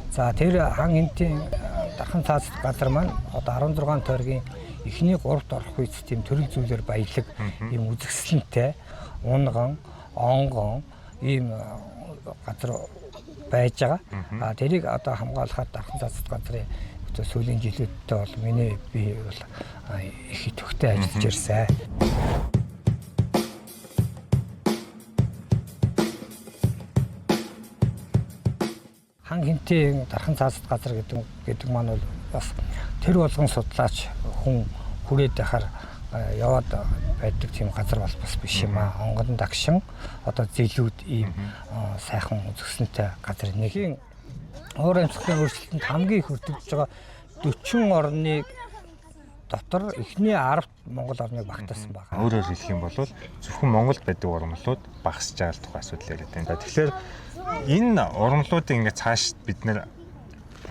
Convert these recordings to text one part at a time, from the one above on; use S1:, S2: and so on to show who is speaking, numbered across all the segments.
S1: За тэр хан хэнтийн дархан цаазат газар маань одоо 16 тойргийн эхний 3-т орох үед тийм төрөл зүйлээр баялаг ийм үзэсгэлэнтэй унган, онгон ийм газар байж байгаа. А тэрийг одоо хамгаалахад дархан цаазат газрын одоо сүүлийн жилүүдтэй бол миний би бол их идэвхтэй ажиллаж ирсэн. Хан хэнтийн дархан цаазат газар гэдэг маань бол бас тэр болгон судлаач хүн хүрээд байхаар яваад байдаг тийм газар бол бас биш юм аа. Онгон дагшин одоо зэлүүд ийм сайхан үзэсгэлэнтэй газар нэг. Уур амьсгалын өөрчлөлтөнд хамгийн их өртөгдөж байгаа 40 орныг дотор эхний 10-т Монгол орныг багтаасан байна.
S2: Өөрөөр хэлэх юм бол зөвхөн Монголд байдаг ургамлууд багасж байгаа л тухай асуудал яриад байна. Тэгэхээр энэ ургамлуудыг ингээд цааш бид нэр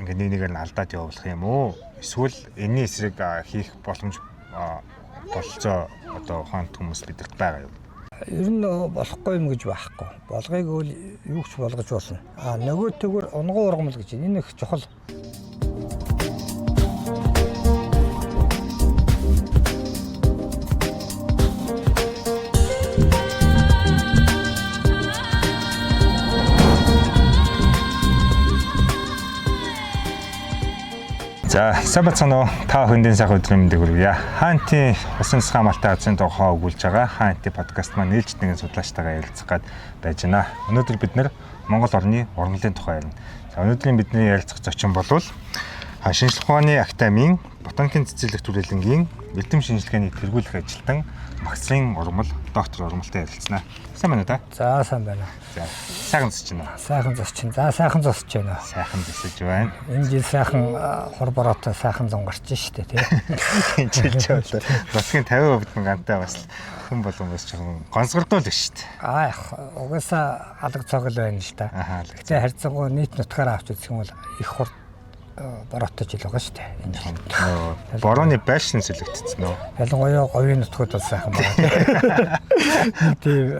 S2: ингээд нэг нэгээр нь алдаад явуулах юм уу? Эсвэл энэний эсрэг хийх боломж бололцоо одоо ухаант хүмүүс бидэрт байгаа юу?
S1: Ер нь болохгүй юм гэж байхгүй. Болгыг үл юу ч болгож болно. А нөгөө төгөр унган ургамал гэж энэ их чухал.
S2: За, сайн бацгаана уу? Та бүхэндээ сайхан өдрийн мэндийг хүргье. Хаантын усын засгийн хамгаалалтын газрын тухай өгүүлж байгаа Хаантын подкаст маань ээлжид нэгэн судлаачтайгаа ярилцах гээд байж байна. Өнөөдөр бид нэр Монгол орны ургамлын тухай ярина. За, өнөөдрийн бидний ярилцах зочин болвол Шинжлэх ухааны академийн ботаникийн цэцэрлэг түлээлэнгийн эрдэм шинжилгээний тэргүүлэх ажилтан Магсрын ургамал доктор ургамалтай ярилцсанаа. Сайн байна уу та?
S1: За, сайн байна.
S2: За, сайхан засч байна.
S1: Сайхан засч байна. За, сайхан засч байна.
S2: Сайхан засаж байна.
S1: Энэ жил сайхан хур бороотой сайхан зун гарч штэ тий.
S2: Энэ жил ч бол нутгийн 50% нь гантай бас хүн болгон бас жоохон гонсгордуул штэ.
S1: Аа, угаасаа алга цогл байна л да. Гэтэ харьцангуй нийт нутгаараа авч үзэх юм бол их хур бороотой жил байгаа шүү дээ. Энэ жил.
S2: Борооны байшин сэлэгдсэн үү?
S1: Ялангуяа говийн нутгууд бол сайхан байна. Тийм.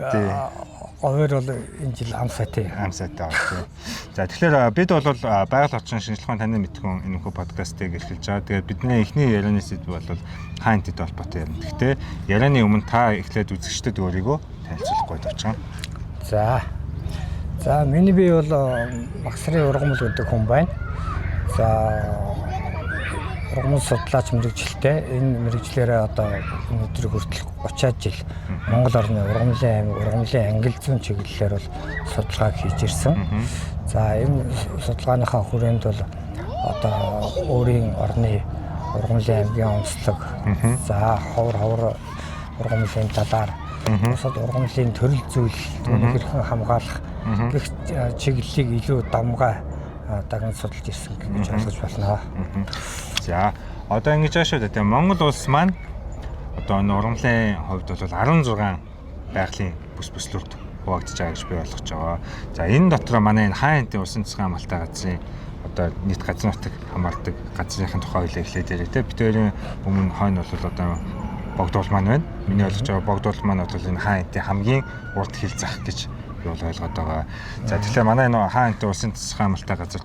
S1: Говьор бол энэ жил ам сайтай.
S2: Ам сайтай байна тийм. За тэгэхээр бид бол байгаль орчин шинжлэх ухааны таны мэдхүн энэ хүү подкастыг эрхэлж байгаа. Тэгээд бидний эхний ярианы сэдв бол хаан тэд холбоотой ярина. Гэхдээ ярианы өмнө та эхлээд үзэгчдэд өөрийгөө танилцуулах гээд очих.
S1: За. За миний бие бол Магсрын ургамал гэдэг хүн байна. За ургамал судлаач мэрэгжилтэй. Энэ мэрэгжлээрээ одоо өнөөдөр хүртэл 30 жил Монгол орны ургамлын аймаг, ургамлын ангил зүүн чиглэлээр бол судалгаа хийж ирсэн. За энэ судалгааныхаа хүрээнд бол одоо өөрийн орны ургамлын аймгийн онцлог, за ховор ургамлын талаар, бусад ургамлын төрөл зүйл түүнийг хэрхэн хамгаалах гэх чиглэлийг илүү давмгай даган судалж ирсэн гэж ойлгож байна.
S2: За одоо ингэж байгаа шүү дээ. Тэгээ Монгол улс маань одоо энэ ургамлын хувьд бол 16 байгалийн бүс бүслүүрт хуваагдж байгаа гэж би ойлгож байгаа. За энэ дотор манай энэ хаан хэнтийн усын засгийн хамгаалалтын газрын одоо нийт газар нутаг хамаардаг газрынхын тухай ойлоо эхлээд яриа те. Бид хоёрын өмнө хойно бол одоо богдуул маань байна. Миний ойлгож байгаа богдуул маань бол энэ хаан хэнтийн хамгийн урд хил зах гэж би бол ойлгоод байгаа. За тэгэхээр манай энэ хаан хэнтийн улсын засгийн хамгаалалтын газар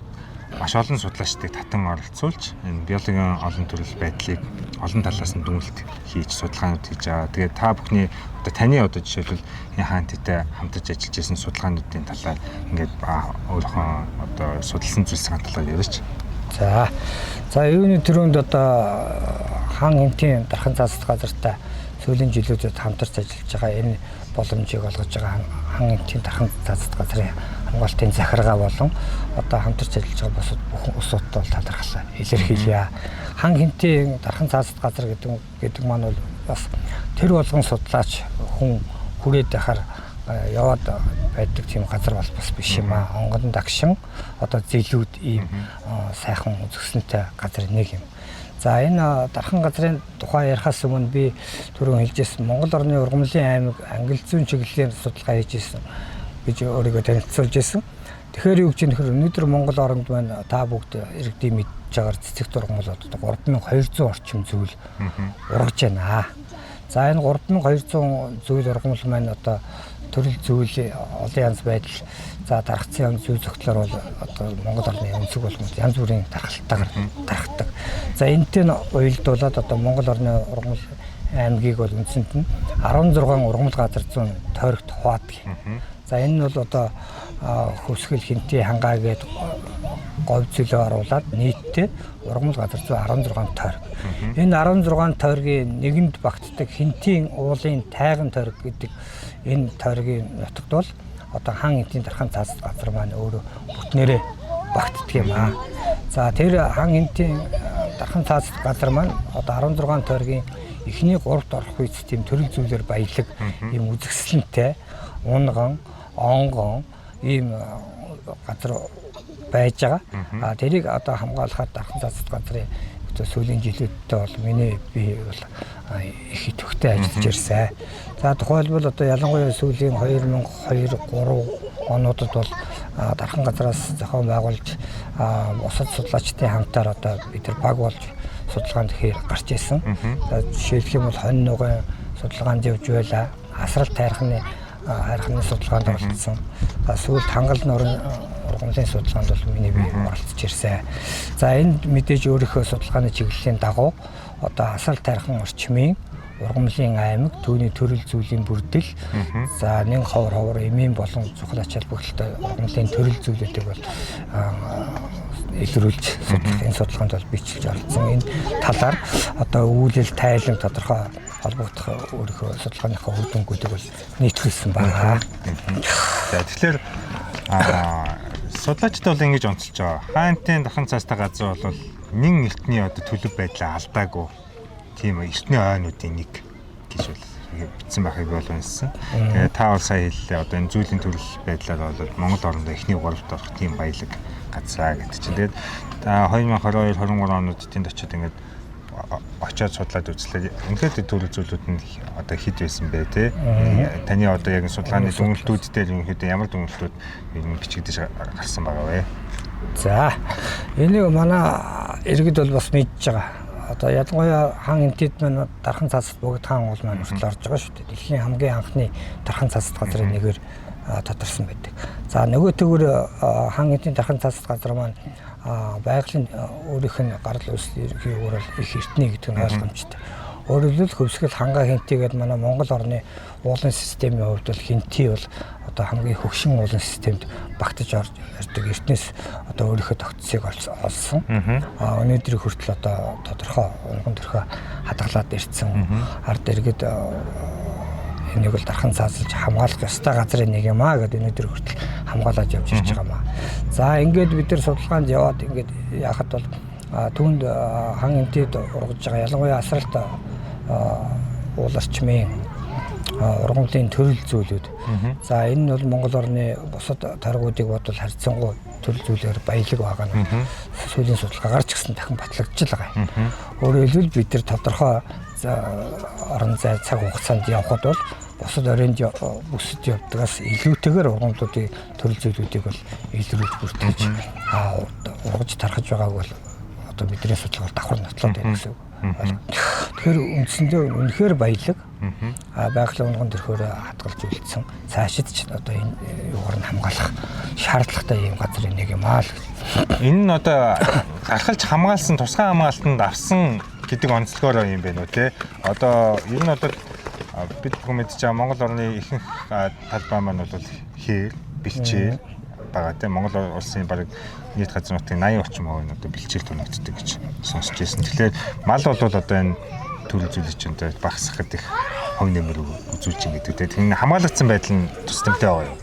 S2: маш олон судлаачдыг татан оролцуулж энэ биологийн олон төрөл байдлыг олон талаас нь дүгнэлт хийж судалгаанууд хийж байгаа. Тэгээд та бүхний одоо таны одоо жишээлбэл энэ хаан хэнттэй хамтарч ажиллаж байсан судалгаануудын талаар ингээд өөрийнхөө одоо судалсан зүйлсийн талаар яриач.
S1: За. За юуны түрүүнд одоо хаан хэнтийн дархан цаазат газартай сүүлийн жилүүдэд хамтарч ажиллаж байгаа энэ боломжийг олгож байгаа хан хэнтийн дархан цаазат газрын хамгаалтын захиргаа болон одоо хамтарч ажиллаж байгаа бусад бүхэн улсуудад бол талархлаа илэрхийлье. Хан хэнтийн дархан цаазат газар гэдэг маань бол бас тэр болгон судлаач хүн хүрээд байхаар яваад байдаг тийм газар бол бас биш юм аа. Онгон дагшин одоо зэлүүд ийм сайхан үзэсгэлэнтэй газар нэг юм. За энэ дархан газрын тухай ярихаас өмнө би түрүүн хэлжсэн Монгол орны ургамлын аймаг ангил зүүн чиглэлийн судалгаа хийж ирсэн гэж өөрийгөө танилцуулж ирсэн. Тэгэхээр юу гэж нөхөр өнөөдөр Монгол оронд байна та бүгд иргэдийн мэдж байгаагаар цэцэгт ургамал одоо 3200 орчим зүйл ургаж байна. За энэ 3200 зүйл ургамал маань одоо төрөл зүйл олон янз байдал, за даргацсан зүй зөгтлөөр бол одоо Монгол орны өнцөг болгонд янз бүрийн даргалтаагаар даргадаг. За энэтэй нь уялдуулаад одоо Монгол орны ургамал аймгийг бол үндсэнд нь 16 ургамал газар зүүн тойрогт хуваадаг. За энэ нь бол одоо Хөвсгөл, Хинти, Хангаа гээд говь зөлөө оруулаад нийтдээ ургамал газар зүй 16 тойрог. Энэ 16 тойргийн нэгэнд багтдаг Хинтийн уулын тайган тойрог гэдэг энэ тойргийн нутагт бол одоо Хан Энтийн дархан цаазат газар маань өөрөө бүтнээрээ багтдаг юм аа. За тэр Хан Энтийн дархан цаазат газар маань одоо 16 тойргийн эхний 3-т орох үед тийм төрөл зүйлээр баялаг, ийм үзэсгэлэнтэй, унган, онгон ийм газар байж байгаа. А тэрийг одоо хамгаалахад дархан цаазат газрын сүүлийн жилүүдтэй бол миний би бол их идэвхтэй ажиллаж ирсэн. За тухайлбал одоо ялангуяа сүүлийн 2002 3 онуудад бол дархан газраас зохион байгуулж бусад судлаачдын хамтаар одоо бид нар баг болж судалгаанд ихээр гарч ирсэн. За жишээлх юм бол хонь нугын судалгаанд явж байлаа. Асрал тайрхны хайрхны судалгаанд оролцсон. За сүүлд Хангал нуурын ургамлын судалгаанд бол миний бие оролцож ирсэн. За энд мэдээж өөрийнхөө судалгааны чиглэлийн дагуу одоо асрал тайрхан орчмын ургамлын аймаг, түүний төрөл зүйлийн бүрдэл, за нэн ховор ховор эмийн болон чухал ач холбогдолтой ургамлын төрөл зүйлүүдийг бол илрүүлж судлах энэ судалгаанд бол бичилж оролцсон. Энэ талаар одоо үүлэл тайлан тодорхой холбогдох өөрийнхөө судалгааныхаа үр дүнгуудыг бол нийтлүүлсэн байна.
S2: За тэгэхээр судлаачид бол ингэж онцолж байгаа. Хаантын дархан цаастай газар бол нэн эртний одоо төлөв байдлаа алдаагүй тийм эртний ойнуудын нэг гэж бол бичсэн байхыг бол уншсан. Тэгээ та бол сая хэллээ, одоо энэ зүйлийн төрөл байдлаар бол Монгол орондоо эхний 3-т орох тийм баялаг газраа гэдэг чинь. Тэгээд та 2022 23 онууд тэнд очиод ингээд очиод судлаад үзлээ. Үнэхээр төрөл зүйлүүд нь одоо хэд байсан бэ те? Таны одоо яг судалгааны дүгнэлтүүд дээр ерөнхийдөө ямар дүгнэлтүүд бичигдэж гарсан байгаа вэ?
S1: За энийг манай иргэд бол бас мэдж байгаа. Одоо ялангуяа Хан Энтид маань дархан цаазат богд хаан уул маань хүртэл орж байгаа шүү дээ. Дэлхийн хамгийн анхны дархан цаазат газрын нэгээр тодорсон байдаг. За нөгөө төгөр Хан Энтийн дархан цаазат газар маань байгалийн өөрийнх нь гарал үүслийн өөр бол их эртний гэдэг нь ойлгомжтой. Өөрөөр хэлбэл Хөвсгөл, Хангаа, Хинти гэдэг манай Монгол орны уулын системийн хувьд бол Хинти бол одоо хамгийн хөгшин уулын системд багтаж орж ирдэг. Эртнээс одоо өөрийнхөө тогтцыг олсон. А өнөөдрийг хүртэл одоо тодорхой унган төрхөө хадгалаад ирсэн. Ард иргэд энийг бол дархан цаазалж хамгаалах ёстой газрын нэг юм аа гэдэг өнөөдөр хүртэл хамгаалаад явж ирж байгаа юм аа. За ингээд бид нар судалгаанд яваад ингээд яхад бол түүнд Хан Энтид ургаж байгаа ялангуяа асралт уул орчмын ургамлын төрөл зүйлүүд. За энэ нь бол Монгол орны бусад торгуудыг бодвол харьцангуй төрөл зүйлээр баялаг байгаа нь сүүлийн судалгаагаар ч гэсэн дахин батлагдж л байгаа. Өөрөөр хэлбэл бид нар тодорхой орон зай цаг хугацаанд явхад бол бусад оройнд бүсэд явдгаас илүүтэйгээр ургамлуудын төрөл зүйлүүдийг бол илрүүлж бүртгэж ургаж тархаж байгааг бол одоо бидний судалгаар давхар нотлоод байна гэсэн үг. Тэгэхээр үндсэндээ үнэхээр баялаг байгалийн унган төрхөөр хадгалж үлдсэн. Цаашид ч одоо энэ юугаар нь хамгаалах шаардлагатай ийм газрын нэг юм аа л.
S2: Энэ нь одоо гархалж хамгаалсан, тусгай хамгаалтанд авсан гэдэг онцлогоороо юм байна уу те? Одоо ер нь одоо бид бүхэн мэдж байгаа Монгол орны ихэнх талбай маань бол хээр, бэлчээр байгаа те. Монгол улсын бараг нийт газар нутгийн 80 орчим хувь нь одоо бэлчээр тунагддаг гэж сонсч байсан. Тэгэхээр мал бол одоо энэ төрөл зүйлийг чинь багасгахад их хувь нэмэр үзүүлж ин гэдэг те. Тэгэхээр хамгаалагдсан байдал нь тусламжтай байгаа юу?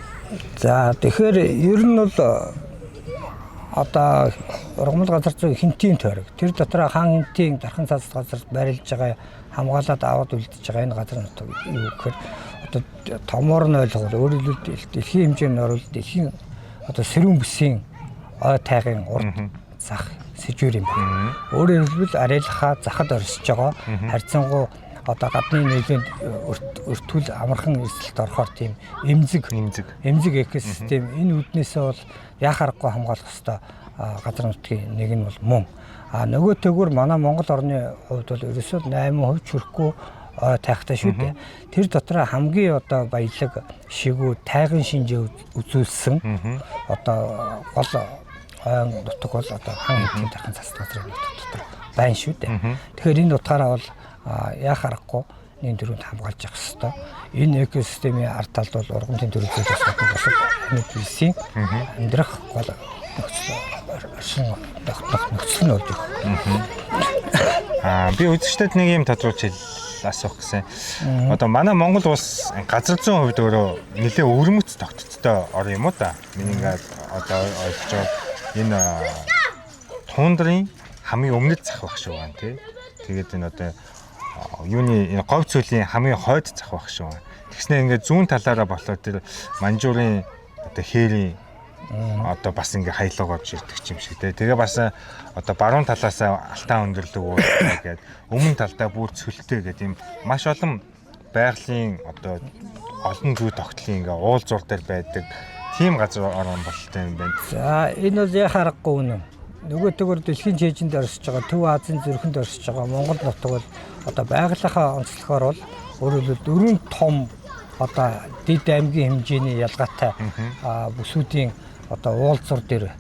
S1: За тэгэхээр ер нь бол одоо ургамал газар зүйн Хинтийн тойрог. Тэр дотор Хан Энтийн дархан цаазат газар байрлаж байгаа хамгаалаад аваад үлдэж байгаа энэ газар нутаг юу гэхээр одоо томоор нь ойлгол өөрөөр хэлбэл дэлхийн хэмжээнд оруулалт дэлхийн одоо сэрүүн бүсийн ой тайгын урд зах сэжүүр юм байна. Өөрөөр хэлбэл арайлхаа захад оршиж байгаа харьцангуй одоо гадны нийлээнд өртгөл амархан эрсдэлд орохоор тийм эмзэг экосистем энэ үднээсээ бол яах аргагүй хамгаалах ёстой газар нутгийн нэг нь бол мөн. А нөгөө төгөр манай Монгол орны хувьд бол ерөөсөө 8% ч хүрэхгүй ой тайхтай шүү дээ. Тэр дотроо хамгийн одоо баялаг шигүү тайган шинжээ үзүүлсэн одоо гол ойн нутаг бол одоо хан хэнтийн дархан цацдаг газрын нутаг дотор байна шүү дээ. Тэгэхээр энэ утгаараа бол яах аргагүй энэ төрөнд хамгаалж явах ёстой. Энэ экосистемийн ард талд бол ургамлын төрөл зүйл бас бусад амьд биесийн амьдрах гол нөхцөл оршин тогтнох нөхцөл нь болж өгөх.
S2: Би үзэгчдэд нэг юм тодруулж асуух гэсэн. Одоо манай Монгол улс газар зүйн хувьд өөрөө нэлээ өвөрмөц тогтцтой орн юм уу та? Миний ингээд одоо ойлгож байгаа энэ тундрын хамгийн өмнөд зах байх шиг байна тий. Тэгээд энэ одоо юуны энэ говь цөлийн хамгийн хойд зах байх шиг байна. Тэгснэ ингээд зүүн талаараа болохоор тэр Манжуурын одоо хээрийн одоо бас ингээ хаялга орж ирдэг юм шиг те. Тэгээ бас одоо баруун талаас алтан өндөрлөг уултай гээд өмнө талдаа бүр цөлтэй гээд ийм маш олон байгалийн одоо олон зүй тогтлын ингээ уулзуур дээр байдаг тийм газар орон бололтой юм байна.
S1: За энэ бол яхаа аргагүй үнэн. Нөгөөтэйгөр дэлхийн чэйжинд оршиж байгаа, Төв Азийн зүрхэнд оршиж байгаа Монгол нутаг бол одоо байгалийнхаа онцлогоор бол өөрөөр хэлбэл дөрвөн том одоо дэд аймгийн хэмжээний ялгаатай бүсүүдийн одоо уулзуур дээр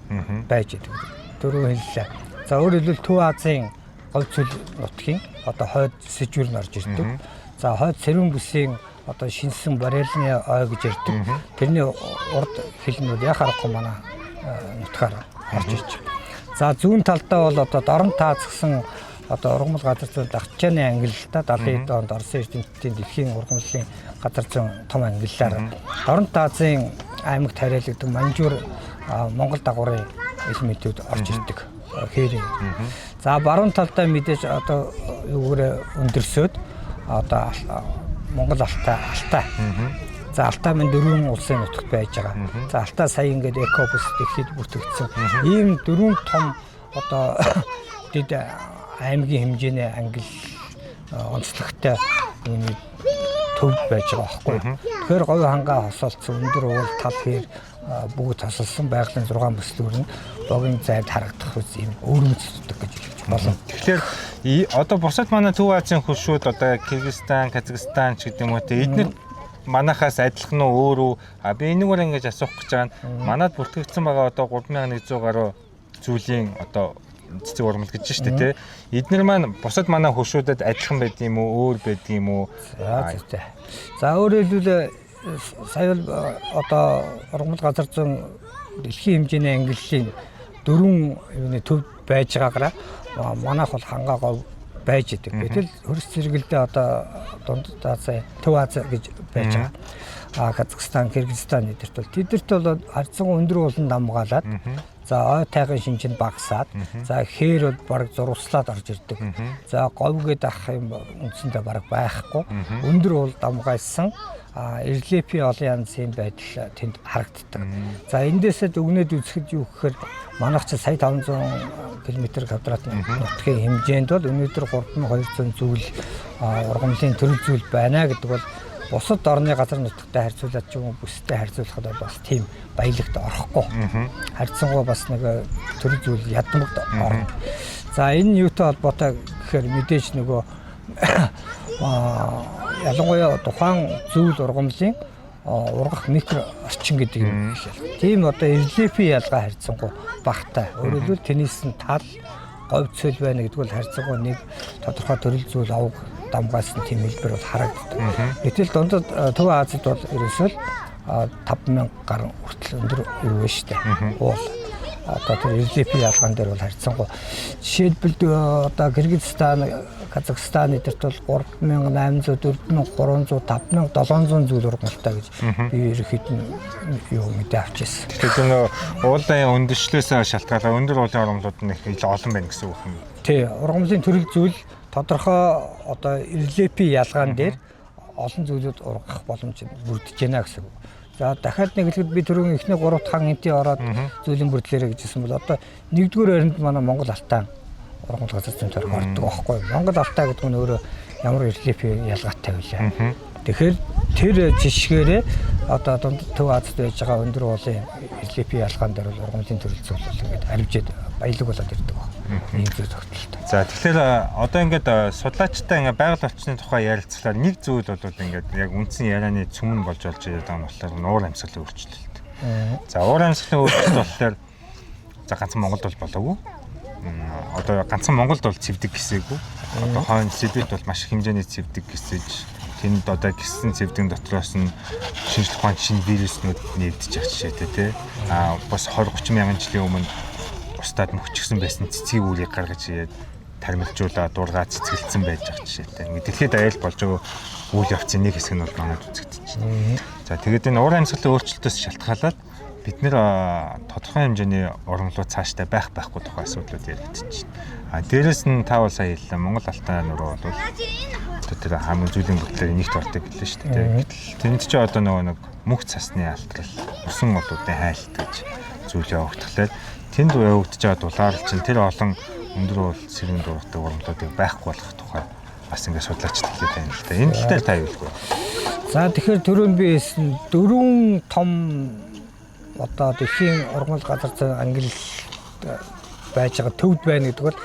S1: байж идэг. Дөрвөн хэллээ. За өөрөөр хэлбэл Төв Азийн говь цөл нутгийн одоо хойд сэжүүр нь орж ирдэг. За хойд сэрүүн бүсийн одоо шинсэн бореалны ой гэж ярьдаг. Тэрний урд хил нь бол яхаа аргагүй манай нутгаар орж ирж байгаа. За зүүн талдаа бол одоо дорн таацгсан одоо ургамал газар зүйн Дагчааны ангилалтай 70 онд Оросын эрдэмтдийн дэлхийн ургамлын газар зүйн том ангиллаар дорн таазын аймагт хариалагдсан Манжуур Монгол дагуурын элементүүд орж ирдэг. Хээрийн. За баруун талдаа мэдээж одоо юугээрээ өндөрсөөд одоо Монгол Алтай Алтай. За Алтай минь дөрвөн улсын нутагт байж байгаа. За Алтай сая ингээд экобус дэлхийд бүртгэгдсэн. Ийм дөрвөн том одоо дэд аймгийн хэмжээний ангил онцлогтой үүний төв байж байгаа байхгүй. Тэгэхээр говь хангаа хосолцсон өндөр уул тал хээр бүгд тосолсон байгалийн 6 бүслүүр нь богино зайд харагдах үс ийм өвөрмөц нутаг гэж хэлж болно.
S2: Тэгэхээр одоо бусад манай Төв Азийн хөршүүд одоо Кыргызстан, Казахстан ч гэдэг юм уу те эдгээр манахаас адилхан уу өөр үү? А би энэгээр ингэж асуух гэж байгаа нь манад бүртгэгдсэн байгаа одоо 3100 гаруй зүйлийн одоо цэцэг урмал гэж шүү дээ те. Эднэр маань бусад манай хөршүүдэд адилхан байд юм уу, өөр байд юм уу?
S1: За зүйтэй. За өөрөөр хэлбэл сая бол одоо ургамал газар зүйн дэлхийн хэмжээний ангиллын дөрвөн юуны төв байж байгаагаараа манайх бол хангаа говь байж идэг. Гэтэл хөрс зэрэгэлдээ одоо дунд Азийн Төв Ази гэж байж байгаа. А Казахстан, Кыргызстан эдэрт бол тэдэрт бол харьцангуй өндөр ууланд хамгаалаад за ой тайгын шинж нь багасаад за хээр бол бараг зурваслаад орж ирдэг. За говь гээд ах юм үндсэндээ бараг байхгүй. Өндөр уул дамгайлсан рельефийн олон янзын байдал тэнд харагддаг. За эндээсээ дүгнээд үзэхэд юу гэхээр манайх чи сая 500 км квадрат нутгийн хэмжээнд бол өнөөдөр 3200 зүйл ургамлын төрөл зүйл байна гэдэг бол бусад орны газар нутагтай харьцуулаад ч юм уу бүстэй харьцуулахад бол бас тийм баялагт орохгүй. Харьцангуй бас нэг төрөл зүйл ядмагт орно. За энэ юутай холбоотой гэхээр мэдээж нөгөө ялангуяа тухайн зүйл ургамлын ургах микро орчин гэдэг юм хэлээ. Тийм одоо рельефийн ялгаа харьцангуй багатай. Өөрөөр хэлбэл тэнийс нь тал говь цөл байна гэдэг бол харьцангуй нэг тодорхой төрөл зүйл овг дамгаасан тийм хэлбэр бол харагддаг. Гэтэл дундад Төв Азид бол ерөөсөө л 5000 гаруй хүртэл өндөр юу вэ штэ. Уул. Одоо тэр рельефийн ялгаан дээр бол харьцангуй. Жишээлбэл одоо Кыргызстан, Казахстан эдэрт бол 3800, 4300, 5700 зүйл ургамалтай гэж би ерөнхийд нь юу мэдээ авч ирсэн.
S2: Тэгэхээр нөө уулын өндөшлөөс шалтгаалаад өндөр уулын ургамлууд нь их олон байна гэсэн үг юм.
S1: Тий, ургамлын төрөл зүйл тодорхой одоо рельефийн ялгаан дээр олон зүйлүүд ургах боломж бүрдэж байна гэсэн үг. За дахиад нэг хэлэхэд би түрүүн эхний 3 дахь хан энтий ороод зүйлийн бүрдлээрэ гэжсэн бол одоо нэгдүгээр байранд манай Монгол Алтан ургамал газар зүйн тойрог ордог байхгүй. Монгол Алтай гэдэг нь өөрөө ямар рельефийн ялгаатай вэ? Тэгэхээр тэр жишгээрээ одоо дунд Төв Азид байж байгаа өндөр уулын рельефийн ялгаан дээр бол ургамлын төрөл зүйл бол ингээд аривжээд баялаг болоод ирдэг баг. Ийм зүйл тогтолтой.
S2: За тэгэхээр одоо ингээд судлаачтай ингээд байгаль орчны тухай ярилцлаар нэг зүйл бол ингээд яг үндсэн ярианы цөм нь болж олж ирээд байгаа нь болохоор нуур амьсгалын өөрчлөлт. За уур амьсгалын өөрчлөлт болохоор за ганцхан Монголд бол болоогүй. Одоо ганцхан Монголд бол цэвдэг гисээгүй. Одоо хойно Сибирт бол маш их хэмжээний цэвдэг гисэж тэнд одоо гиссэн цэвдэн дотроос нь шинжлэх ухааны шинэ вируснууд нэвдэж явах жишээтэй тий. А бас 20 30 мянган жилийн өмнө устдад мөхчихсөн байсан цэцгийн үрийг гаргаж ирээд тармилжуулаад дургаа цэцгэлдсэн байж байгаа жишээтэй. Ингээд дэлхийд даяар болж байгаа үйл явцын нэг хэсэг нь бол манад үзэгдэж байна. За тэгээд энэ уур амьсгалын өөрчлөлтөөс шалтгаалаад бид нэр тодорхой хэмжээний ургамлууд цаашдаа байх байхгүй тухай асуудлууд яригдчих. А дээрэс нь та бол сая хэллээ Монгол Алтай нуруу бол одоо тэр хамгийн зүйлийн бүтлээр нэгт ордог гэлээ шүү дээ. Гэтэл тэнд чи одоо нөгөө нэг мөнх цасны алтрал, усан олуудын хайлт гэж зүйл явагдахлаар тэнд явагдаж байгаа дулаар чинь тэр олон өндөр уул сэрүүн дургатай ургамлуудыг байхгүй болох тухай бас ингээд судлаачид хэлээд байна л да. Энэ тал дээр та юу хэлэх вэ?
S1: За тэгэхээр түрүүнд би хэлсэн дөрвөн том одоо дэлхийн ургамал газар зүйн ангил байж байгаа төвд байна гэдэг бол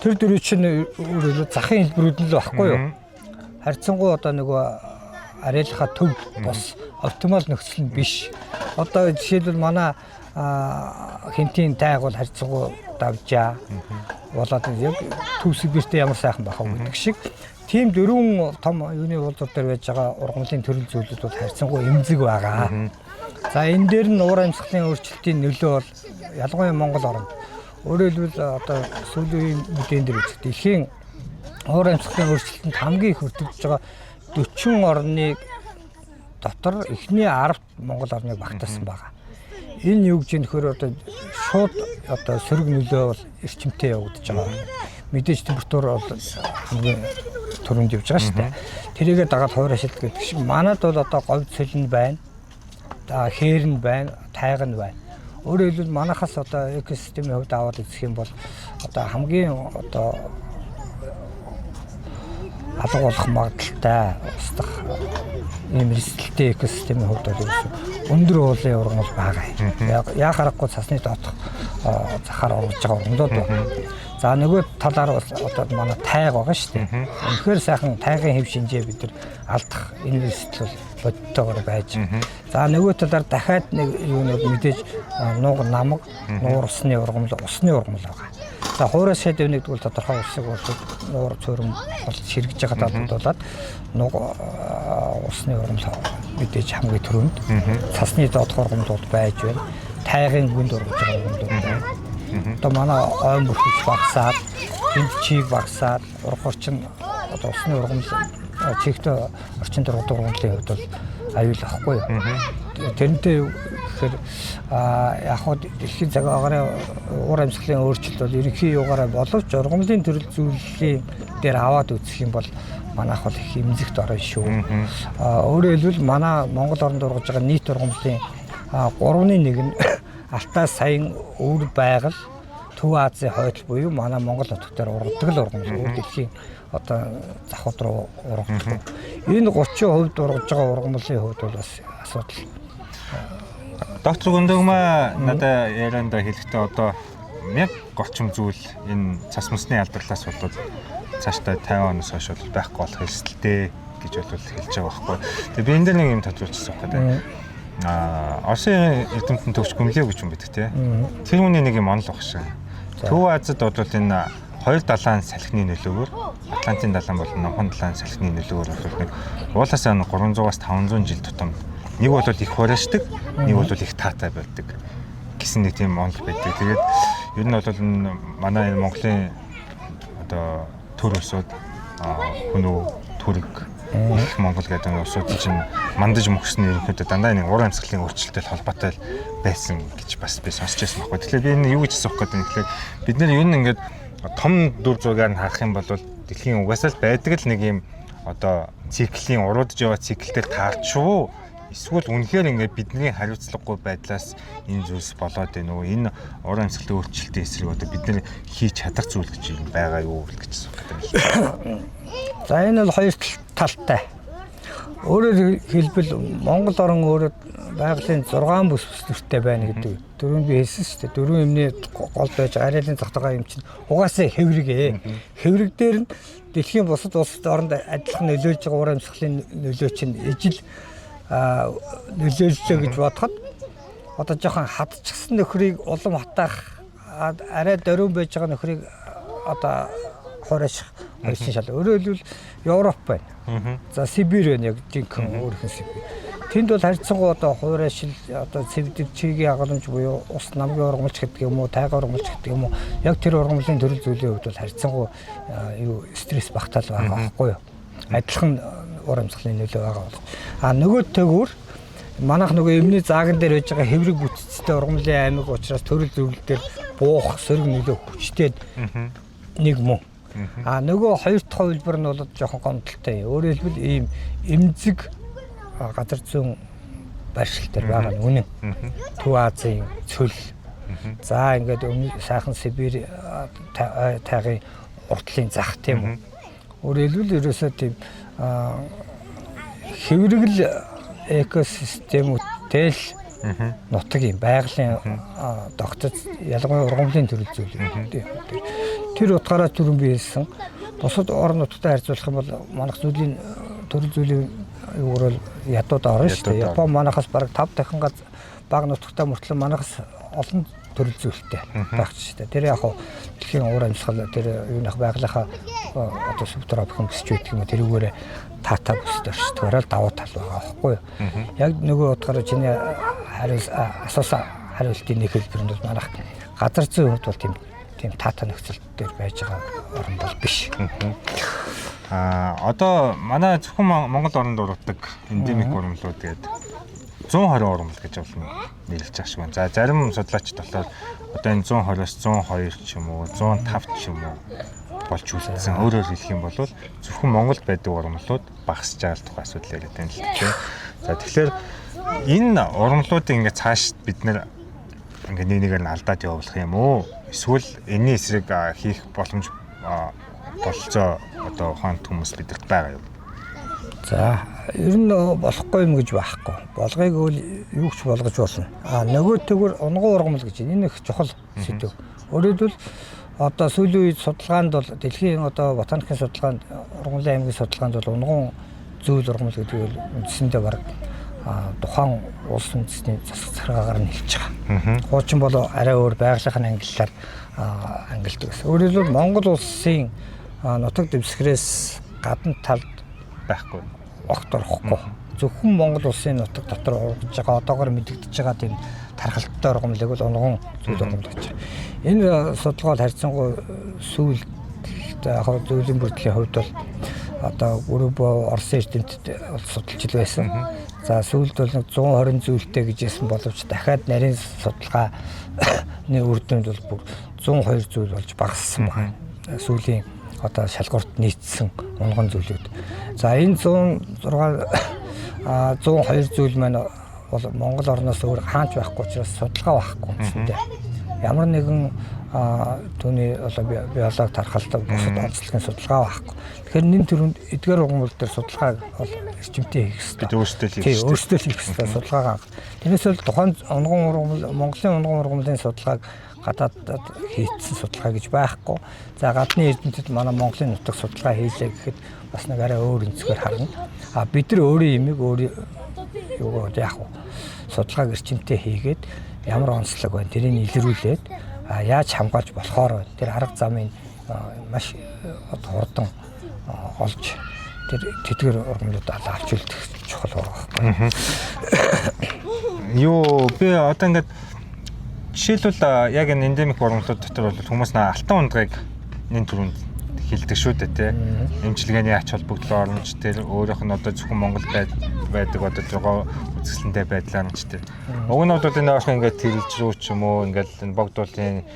S1: тэр дөрөв чинь өөрөөр захын хэлбэрүүд нь л багхгүй юу? Харьцангуй одоо нөгөө ариалхаа төв бос оптимал нөхцөл нь биш. Одоо жишээлбэл манай хинтийн тайг бол харьцангуй давжаа болоод яг төв Сибиртээ ямар сайхан байх вэ гэдэг шиг тийм дөрвөн том юуны уулзуур дээр байж байгаа ургамлын төрөл зүйлүүд бол харьцангуй эмзэг байгаа. За энэ дээр нь уур амьсгалын өөрчлөлтийн нөлөө бол ялангуяа Монгол оронд өөрөөр хэлбэл одоо сүүлийн үеийн мэдээн дээр үзэх дэлхийн уур амьсгалын өөрчлөлтөнд хамгийн их өртөгдөж байгаа 40 орныг дотор эхний 10-т Монгол орныг багтаасан байгаа. Энэ юу гэж юм нөхөр одоо шууд одоо сөрөг нөлөө бол эрчимтэй явагдаж байгаа. Мэдээж температур бол хамгийн түрүүнд явж байгаа шүү дээ. Тэрийгээ дагаад хуур ашилт гэдэг шиг манад бол одоо говь цөлн байна. Хээр нь байна, тайга нь байна. Өөрөөр хэлбэл манайхаас одоо экосистемийн хувьд аваад үзэх юм бол одоо хамгийн одоо алга болох магадлалтай устдах ийм эрсдэлтэй экосистемийн хувьд бол ерөөсөө өндөр уулын ургамал байгаа юм. Яа харахгүй цасны доодох захаар ургаж байгаа ургамлууд байна. За нөгөө талаар бол одоо манай тайг байгаа шүү дээ. Үнэхээр сайхан тайгын хэв шинжээ бид нар алдах энэ эрсдэл бол бодтойгоор байж. За нөгөө талаар дахиад нэг юу нэг мэдээж нууг намаг, нуур усны ургамал, усны ургамал байгаа. За хуураас шид өвнөгдөг бол тодорхой усыг бол нуур цөөрөн бол ширгэж байгаа талбарт нууг усны ургамал мэдээж хамгийн түрүүнд цасны доодох ургамал бол байж байна. Тайгын гүнд ургаж байгаа ургамлууд байна. Одоо манай ойн бүрхэж багасаад, тэнд чиг багасаад, ургах орчин одоо усны ургамал чигтээ орчин дургуй ургамлын хувьд бол аюул ахгүй юу. Тэрнтэй гэхээр яг хөө дэлхийн цаг агаарын уур амьсгалын өөрчлөлт бол ерөнхий югаараа боловч ургамлын төрөл зүйлийн дээр аваад үзэх юм бол манайх бол их эмзэгт орно шүү. Өөрөөр хэлбэл манай Монгол оронд ургаж байгаа нийт ургамлын 3.1 нь Алтай саян өвөр байгаль Төв Азийн хойдол буюу манай Монгол нутаг дээр ургадаг л ургамал өөр дэлхийн одоо захууд руу ургадаг. Энэ 30% ургаж байгаа ургамлын хувьд бол бас асуудал.
S2: Доктор Гүндөгмаа надад яриандаа хэлэхдээ одоо 1000 орчим зүйл энэ цас мөсний алдарлаас болоод цаашдаа 50 оноос хойш бол байхгүй болох эрсдэлтэй гэж бол хэлж байгаа байхгүй. Тэгээ би энэ дээр нэг юм тодруулчихсан байхгүй. Оросын эрдэмтэн төвч Гүмлээ гэж юм байдаг тий. Тэр хүний нэг юм онол баг шиг. Төв Азид бол энэ хоёр далайн салхины нөлөөгөөр Атлантын далайн болон Номхон далайн салхины нөлөөгөөр бол нэг уулаас 300-аас 500 жил тутамд нэг бол их хураашдаг, нэг бол их таатай байдаг гэсэн нэг тийм онол байдаг. Тэгээд ер нь бол энэ манай энэ Монголын одоо төр улсууд хүн үү түрэг их Монгол гэдэг улсууд чинь мандаж мөхсөн ерөнхийдөө дандаа нэг уур амьсгалын өөрчлөлттэй холбоотой байсан гэж бас би сонсч байсан байхгүй. Тэгэхээр би энэ юу гэж асуух гэдэг юм. Тэгэхээр бид нэр ер нь ингээд том дүр зургаар нь харах юм бол дэлхийн угаасаа л байдаг л нэг юм одоо циклийн уруудж яваа циклээр таарч шүү. Эсвэл үнэхээр ингээд бидний хариуцлагагүй байдлаас энэ зүйлс болоод байна уу? Энэ уур амьсгалын өөрчлөлтийн эсрэг одоо бид нэр хийж чадах зүйл гэж юм байгаа юу гэж асуух гэдэг юм.
S1: За энэ бол хоёр талтай. Өөрөөр хэлбэл Монгол орн өөрөө байгалийн 6 бүс бүслэртэй байна гэдэг. Дөрөв би хэлсэн шүү дээ. Дөрвөн юмны гол байж ариалын тогтоогоо юм чинь угаасаа хэврэг ээ. Хэврэг дээр нь дэлхийн бусад улсад оронд адилхан нөлөөлж байгаа уур амьсгалын нөлөө чинь ижил нөлөөллөө гэж бодоход одоо жоохон хадчихсан нөхрийг улам хатаах, арай дөрвөн байж байгаа нөхрийг одоо хурааших хоёрын шал. Өөрөөр хэлбэл Европ байна. За Сибирь байна, яг жинхэнэ өөрийнх нь Сибирь. Тэнд бол харьцангуй одоо хураашил одоо цэвдэг чигийн агуулмж буюу ус намгийн ургамлч гэдэг юм уу, тайгын ургамлч гэдэг юм уу, яг тэр ургамлын төрөл зүйлийн хувьд бол харьцангуй юу стресс багтаал байгаа байхгүй юу? Адилхан уур амьсгалын нөлөө байгаа бол. А нөгөө төгөр манайх нөгөө эмний зааган дээр байж байгаа хэврэг бүтцтэй ургамлын аймаг учраас төрөл зүйл дээр буух сөрөг нөлөө хүчтэй нэг мөн. А нөгөө хоёр дахь хувилбар нь бол жоохон гомдолтой. Өөрөөр хэлбэл ийм эмзэг газар зүүн байршил дээр байгаа нь үнэн. Төв Азийн цөл. За ингээд өмнө сайхан Сибирь тайгын уртлын зах тийм үү. Өөрөөр хэлбэл ерөөсөө тийм хэврэгэл экосистемүүдтэй л нутаг юм байгалийн тогтоц ялангуяа ургамлын төрөл зүйл юм. Тэр утгаараа түрүүн би хэлсэн. Бусад орон нутагтай харьцуулах юм бол манайх зүйлийн төрөл зүйлийн юугаар бол ядууд орно шүү дээ. Япон манайхаас бараг 5 дахин бага нутагтай мөртлөө манайхаас олон төрөл зүйлтэй байх ч шүү дээ. Тэр яг хуу дэлхийн уур амьсгал тэр юуных байгалийнхаа одоо субтропик бүсч байдаг юм уу тэрүүгээрээ таатай бүсд орчдгоороо л давуу тал байгаа байхгүй юу. Яг нөгөө утгаараа чиний асуусан хариултын нэг хэлбэр нь бол манайх газар зүйн хувьд бол тийм таатай нөхцөл дээр байж байгаа орн бол биш.
S2: Одоо манай зөвхөн Монгол оронд ургадаг эндемик ургамлууд гэдэг 120 ургамал гэж болно нэрлэж байгаа шиг байна. За зарим судлаачид болохоор одоо энэ 120-оос 102 ч юм уу 105 ч юм уу болж үлдсэн. Өөрөөр хэлэх юм бол зөвхөн Монголд байдаг ургамлууд багасж байгаа л тухай асуудал яриад байна л дээ. За тэгэхээр энэ ургамлуудыг ингээд цааш бид нэр ингээд нэг нэгээр нь алдаад явуулах юм уу? Эсвэл энэний эсрэг хийх боломж бололцоо одоо ухаант хүмүүс бидэрт байгаа юм.
S1: За ер нь болохгүй юм гэж байхгүй. Болгыг үл юу ч болгож болно. А нөгөө төгөр унган ургамал гэж энэ их чухал сэдв. Өөрөөр хэлбэл одоо сүүлийн үед судалгаанд бол дэлхийн одоо ботаникийн судалгаанд ургамлын аймгийн судалгаанд бол унган зүйл ургамал гэдэг нь үндсэндээ бараг тухайн улс үндэсний засаг захиргаагаар нь хэлж байгаа. Хуучин бол арай өөр байгалийнхын ангиллаар ангилдаг гэсэн. Өөрөөр хэлбэл Монгол улсын нутаг дэвсгэрээс гадна талд
S2: байхгүй.
S1: Огт орохгүй. Зөвхөн Монгол улсын нутаг дотор ургаж байгаа одоогоор мэдэгдэж байгаа тийм тархалттай ургамлыг бол унган зүйл ургамал гэж. Энэ судалгаа бол харьцангуй сүүлд яг зүйлийн бүрдлийн хувьд бол одоо Өрөбө Оросын эрдэмтэд судалж л байсан. За сүүлд бол нэг 120 зүйлтэй гэж хэлсэн боловч дахиад нарийн судалгааны үр дүнд бол бүр 102 зүйл болж багассан байна. Сүүлийн одоо шалгуурт нийцсэн унган зүйлүүд. За энэ 106 102 зүйл маань бол Монгол орноос өөр хаач байхгүй учраас судалгаа байхгүй үндсэндээ. Ямар нэгэн түүний одоо биологи тархалт бусад онцлогийн судалгаа байхгүй. Тэгэхээр нэн төрөнд эдгээр ургамал дээр судалгааг бол эрчимтэй хийх хэрэгтэй.
S2: Бид өөрсдөө л хийх хэрэгтэй.
S1: Өөрсдөө л хийх хэрэгтэй судалгаагаа. Тэрнээс бол тухайн унган ургамал Монголын унган ургамлын судалгааг гадаадад хийцсэн судалгаа гэж байхгүй. За гадны эрдэмтэд манай Монголын нутаг судалгаа хийлээ гэхэд бас нэг арай өөр өнцгөр харна. А бид нар өөрийн имийг өөр юу яах вэ? Судалгааг эрчимтэй хийгээд ямар онцлог байна тэрийг илрүүлээд яаж хамгаалж болохоор байна. Тэр арга замыг маш хурдан олж тэр тэдгэр ургамлууд авч үлдэх чухал байгаа байхгүй.
S2: Юу би одоо ингээд жишээлбэл яг энэ эндемик ургамлууд дотор бол хүмүүс наа алтан ундгыг нэн түрүүнд хилдэг шүү дээ тий. Эмчилгээний ач холбогдол оромж тэр өөрийнх нь одоо зөвхөн Монгол байдаг одоо жогоо үзэсгэлэнтэй байдлаар нь ч тэр. Уг нь бол энэ ойрхон ингээд тэрэлж рүү ч юм уу ингээд энэ богдуулын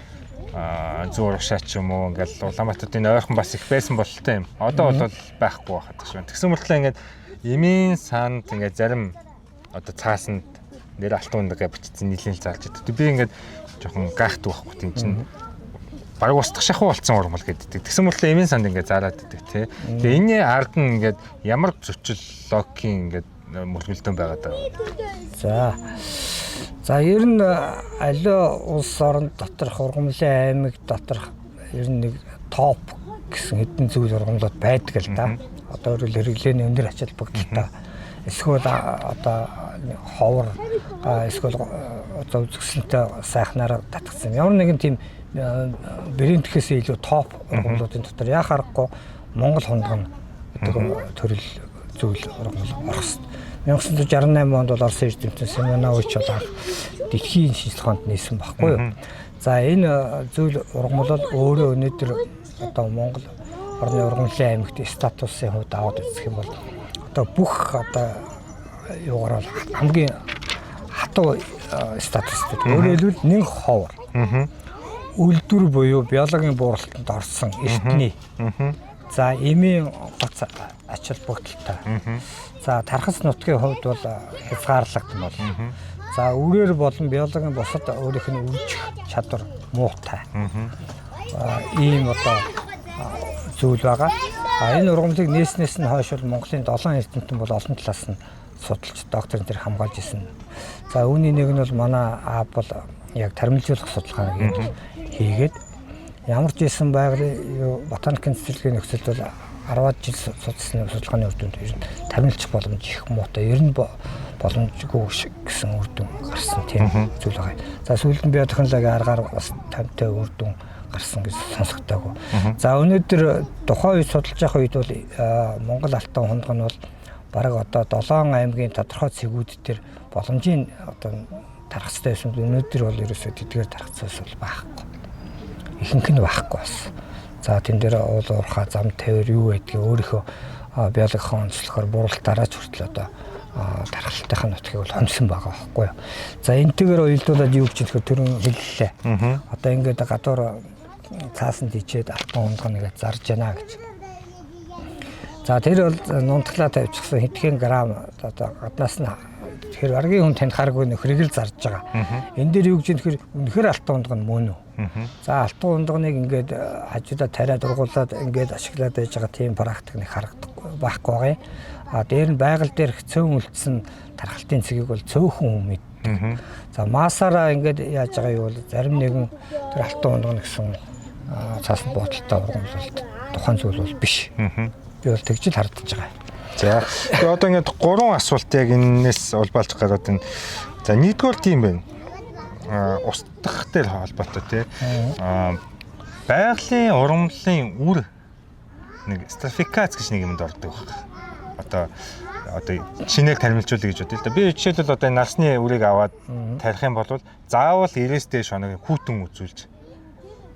S2: зүүн урагшаа ч юм уу ингээд Улаанбаатарт энэ ойрхон бас их байсан бололтой юм. Одоо бол байхгүй байхад шүү. Тэгсэн мөртлөө ингээд эмийн санд ингээд зарим одоо цаасанд нэр алтан ундгаа бичсэн нийлээл заалж идэв. Би ингээд жоохон гайхдаг байхгүй тийм чинь Бараг устдах шахуу болсон ургамал гэдэг. Тэгсэн мөртлөө эмийн санд ингээд зараад идэг тий. Тэгээ энэний ард нь ингээд ямар зөрчил логикийн ингээд мөргөлдөн байгаад байгаа.
S1: За. За ер нь аливаа улс орон доторх ургамлын аймаг доторх ер нь нэг топ гэсэн хэдэн зүйл ургамлууд байдаг л да. Одоо өөрөөр хэрэглээний өндөр ач холбогдолтой эсвэл одоо ховор эсвэл одоо үзэсгэлэнтэй сайхнаар татгсан. Ямар нэгэн тийм брендхээс илүү топ ургамлуудын дотор яа харахгүй Монгол хундган гэдэг төрөл зүйл ургамал орох хэрэгтэй. 1968 онд бол Орос эрдэмтэн Семенович бол анх дэлхийн шинжлэх ухаанд нээсэн байхгүй юу. За энэ зүйл ургамал бол өөрөө өнөөдөр одоо Монгол орны ургамлын аймагт статусын хувьд аваад үзэх юм бол одоо бүх одоо юугаар бол хамгийн хатуу статустай. Өөрөөр хэлбэл нэг ховор. Үйлдвэр буюу биологийн бууралтанд орсон эртний. За эмийн гоц ач холбогдолтой. За тархас нутгийн хувьд бол хязгаарлагдмал. За үрээр болон биологийн бусад өөрийнх нь үржих чадвар муутай. Ийм одоо зүйл байгаа. А энэ ургамлыг нээснээс нь хойш бол Монголын 7 эрдэмтэн бол олон талаас нь судалж доктор энэ төр хамгаалж исэн. За үүний нэг нь бол манай аав бол яг таримлжуулах судалгааг хийгээд ямар ч исэн байгалийн ботаникийн цэцэрлэгийн нөхцөлд бол 10-аад жил судалсан судалгааны үр дүнд ер нь таримлчих боломж их муутай. Ер нь боломжгүй гэсэн үр дүн гарсан тийм зүйл байгаа. За сүүлд нь биотехнологийн аргаар бас томтой үр дүн гарсан гэж сонсогдоогүй. За өнөөдөр тухайн үед судалж явах үед бол Монгол алтан хундган бол бараг одоо 7 аймгийн тодорхой цэгүүд дээр боломжийн одоо тарах хэрэгтэй байсан. Өнөөдөр бол ерөөсөө тэдгээр тарах зүйлс бол байхгүй. Ихэнх нь байхгүй бас. За тэн дээр уул уурхай зам тавир юу байдгийг өөрийнхөө биологийн онцлогоор бууралтаараа ч хүртэл одоо тархалтынхаа нутгийг бол хомсон байгаа байхгүй юу. За энтэйгээр уялдуулаад юу гэж хэлэхээр түрүүн хэллээ. Одоо ингээд гадуур цаасанд ичээд алтан хундгана гэж зарж яана гэж. За тэр бол нунтглаа тавьчихсан хэдхэн грамм одоо гаднаас нь тэгэхээр аргийн хүн танихааргүй нөхрийг л зарж байгаа. Энэ дээр юу гэж хэлэхээр үнэхээр алтан хундган мөн үү? За алтан хундганыг ингээд хажуудаа тариад ургуулад ингээд ашиглаад байж байгаа тийм практик нэг харагдахгүй байхгүй байгаа юм. А дээр нь байгаль дээрх цөөн үлдсэн тархалтын цэгийг бол цөөхөн хүн мэддэг. За маасаараа ингээд яаж байгаа юу бол зарим нэгэн тэр алтан хундган гэсэн цаасанд буудалтай ургамал тухайн зүйл бол биш. Би бол тэгж л хардж байгаа.
S2: За тэгээ одоо ингээд гурван асуулт яг энэс улбаалж гараад байна. За нэгдүгээр тийм байна. Устдах дээр холбоотой тий. Байгалийн ургамлын үр нэг стратификац гэж нэг юмд ордог баг. Одоо шинээр таримлжуулъя гэж бодъё л да. Би жишээлбэл одоо нарсны үрийг аваад тарих юм бол заавал 90-ээс дээш хоногийн хүүтэн үзүүлж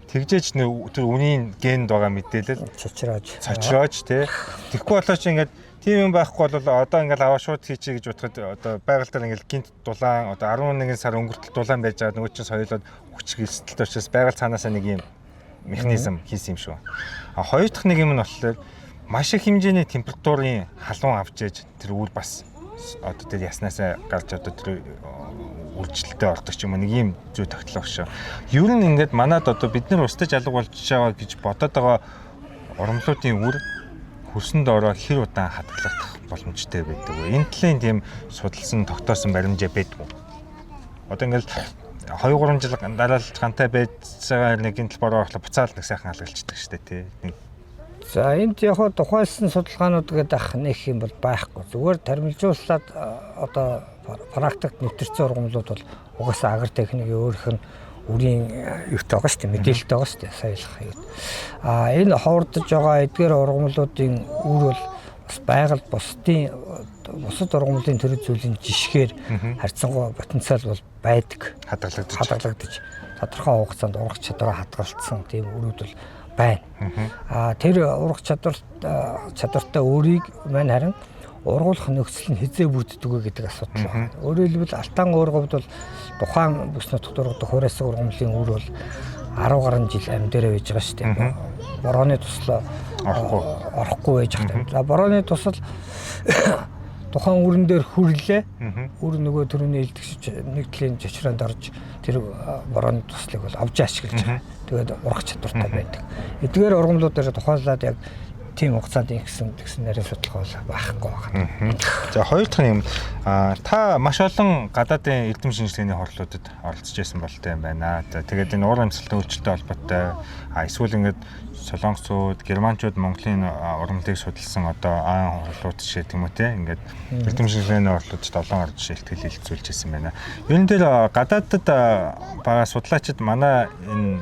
S2: тэгжээч тэр үнийн генд байгаа мэдээлэл цочроож тий. Тэгэхгүй болооч ингээд тийм юм байхгүй бол одоо ингээд аваа шууд хийчихье гэж бодоход одоо байгаль дээр ингээд гинт дулаан одоо 11 сар өнгөртөл дулаан байж байгаа нөгөө чинь соёлоод хүч эрсдэлтэй учраас байгаль цаанаасаа нэг юм механизм хийсэн юм шүү. А хоёр дахь нэг юм нь болохоор маш их хэмжээний температурын халуун авч ээж тэр үр бас одоо тэр яснаасаа гарч одоо тэр үржилттэй ордог ч юм уу нэг юм зүй тогтлоо шүү. Ер нь ингээд манад одоо бид нар устдаж алга болж байгаа гэж бодоод байгаа урамлуудын үр хөрсөн доороо хэр удаан хадгалагдах боломжтой байдаг вэ? Энэ талын тийм судалсан тогтоосон баримжаа байдаг уу? Одоо ингээд 2-3 жил дараалж гантай байж байгаа нэг гинтл бороо орлоо буцаал нэг сайхан алгалчдаг шүү дээ тий. Нэг
S1: За энд яг хаа тухайлсан судалгаанууд гэдэг ах нэг юм бол байхгүй. Зүгээр таримлжуулаад одоо практикт нэвтэрсэн ургамлууд бол угаасаа агар техникийн өөрөх нь үрийн юутай байгаа шүү дээ, мэдээлэлтэй байгаа шүү дээ, соёлох юм. А энэ ховордож байгаа эдгээр ургамлуудын үр бол бас байгаль бусдын бусад ургамлын төрөл зүйлийн жишгээр харьцангуй потенциал бол байдаг. Хадгалагдаж тодорхой хугацаанд ургах чадвараа хадгалцсан тийм үрүүд бол байна. А тэр ургах чадвартай өөрийг мань харин ургуулах нөхцөл нь хизээ бүрддэг вэ гэдэг асуудал байна. Өөрөөр хэлбэл алтан уургавд бол тухайн бүс нутагт ургадаг хуурайсаг ургамлын үр бол 10 гаруй жил амьдэрэ байж байгаа шүү дээ. Борооны туслаа орохгүй байж байгаа. За борооны тусал тухайн үрэн дээр хүрлээ. Үр нөгөө төрөний илтгэж нэг төрлийн чочроонд орж тэр борооны туслыг бол авч ашиглаж байгаа. Тэгээд ургах чадвартай байдаг. Эдгээр ургамлууд дээр тухайлаад яг тийм хугацаанд ингэсэн тэгсэн нарийн судалгаа бол байхгүй байна.
S2: За, хоёр дахь юм, та маш олон гадаадын эрдэм шинжилгээний хурлуудад оролцож байсан болтой юм байна. За, тэгээд энэ уур амьсгалын өөрчлөлттэй холбоотой эсвэл ингээд солонгосууд, германчууд Монголын ургамлыг судалсан одоо аан хурлууд жишээ тийм үү те, ингээд эрдэм шинжилгээний хурлуудад олон орж илтгэл хэлэлцүүлж байсан байна. Ер нь тэр гадаадд байгаа судлаачид манай энэ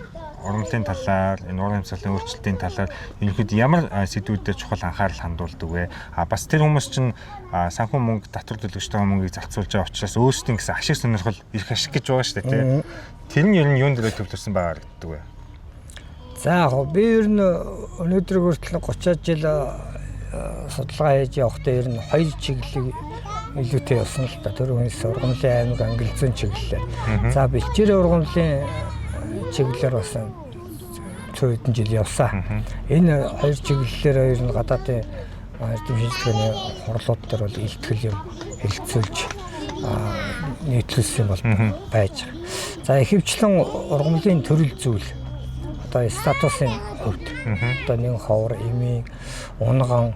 S2: ургамлын талаар, энэ уур амьсгалын өөрчлөлтийн талаар ерөнхийдөө ямар сэдвүүдэд чухал анхаарал хандуулдаг вэ? А бас тэр хүмүүс чинь санхүү мөнгө, татвар төлөгчтэй мөнгийг зарцуулж байгаа учраас өөрсдийн гэсэн ашиг сонирхол, эрх ашиг гэж байгаа шүү дээ, тий. Тэр нь ер нь юун дээр төвлөрсөн байгаа харагддаг вэ?
S1: За, яг би ер нь өнөөдөр хүртэл 30 жил судалгаа хийж явахдаа ер нь хоёр чиглэлийг илүүтэй явсан л да. Тэр хүнс ургамлын аймаг, ангил зүйн чиглэлээр. За, бэлчээрийн ургамлын чиглэлээр бас цөөн хэдэн жил явсан. Энэ хоёр чиглэлээр ер нь гадаадын эрдэм шинжилгээний хурлууд дээр бол илтгэл юм хэлэлцүүлж нийтлүүлсэн бол байж байгаа. За, ихэвчлэн ургамлын төрөл зүйл, одоо статусын хувьд одоо нэг ховор, эмийн, унган,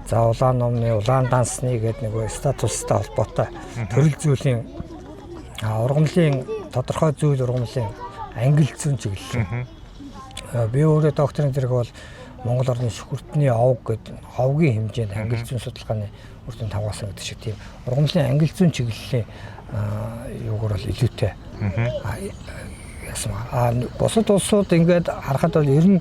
S1: за улаан номны, улаан дансны гэдэг нэг статустай холбоотой төрөл зүйлийн ургамлын тодорхой зүйл, ургамлын ангил зүйн чиглэл. Би өөрөө докторийн зэрэг бол Монгол орны шүхүртний овг гэдэг овгийн хэмжээнд ангил зүйн судалгааны үр дүн тавгаасан гэдэг шиг тийм ургамлын ангил зүйн чиглэлийн юугаар бол илүүтэй яасан ба. Бусад улсууд ингээд харахад бол ер нь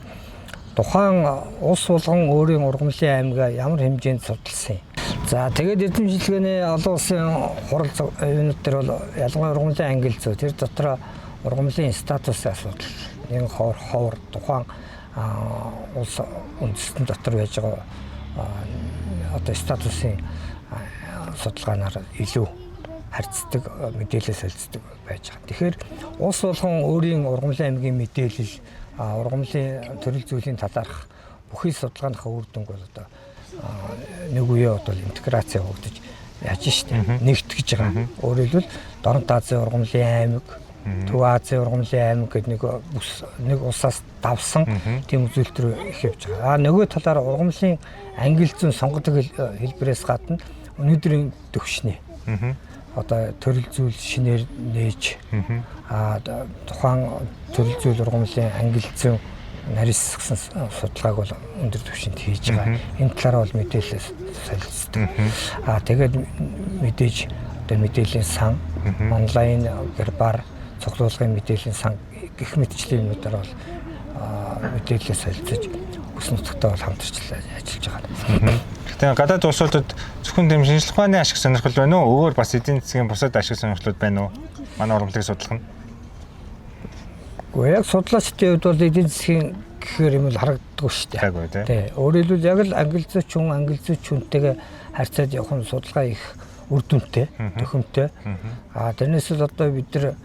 S1: тухайн улс болгон өөрийн ургамлын аймгаа ямар хэмжээнд судалсан юм. За, тэгээд эрдэм шинжилгээний олон улсын хурал юунууд дээр бол ялангуяа ургамлын ангил зүй, тэр дотроо ургамлын статусын асуудал, нэг ховор тухайн улс үндэстэн дотор байж байгаа одоо статусын судалгаанаар илүү харьцдаг, мэдээлэл солилцдог байж байгаа. Тэгэхээр улс болгон өөрийн ургамлын аймгийн мэдээлэл, ургамлын төрөл зүйлийн талаарх бүхий судалгааныхаа үр дүнг бол одоо нэг үеэ одоо интеграц явагдаж яаж штэ нэгтгэж байгаа. Өөрөөр хэлбэл Дорнод Азийн ургамлын аймаг, Төв Азийн ургамлын аймаг гэдэг нэг нэг улсаас давсан тийм үзүүлэлт рүү их явж байгаа. А нөгөө талаар ургамлын ангил зүйн сонгодог хэлбэрээс гадна өнөөдрийн төвшний одоо төрөл зүйл шинээр нээж тухайн төрөл зүйл ургамлын ангил зүйн нарийсгсан судалгааг бол өндөр түвшинд хийж байгаа. Энэ талаараа бол мэдээлэл солилцдог. Тэгээд мэдээж одоо мэдээллийн сан, онлайн гербар, цуглуулгын мэдээллийн сан гэх мэтчлийн юмнуудаар бол мэдээлэл солилцож бүс нутагтай бол хамтарч ажиллаж байгаа.
S2: Гэхдээ гадаад улсуудад зөвхөн тийм шинжлэх ухааны ашиг сонирхол байна уу? Өөр бас эдийн засгийн бусад ашиг сонирхлууд байна уу? Манай ургамлыг судлах нь.
S1: Гэхдээ яг судлаачдын хувьд бол эдийн засгийн гэхээр юм л харагддаггүй шүү дээ. Тий. Өөрөөр хэлбэл яг л англи зүйч хүн англи зүйч хүнтэйгээ харьцаад явах нь судалгаа их үр дүнтэй, төхөмтэй. Тэрнээс л одоо бид нар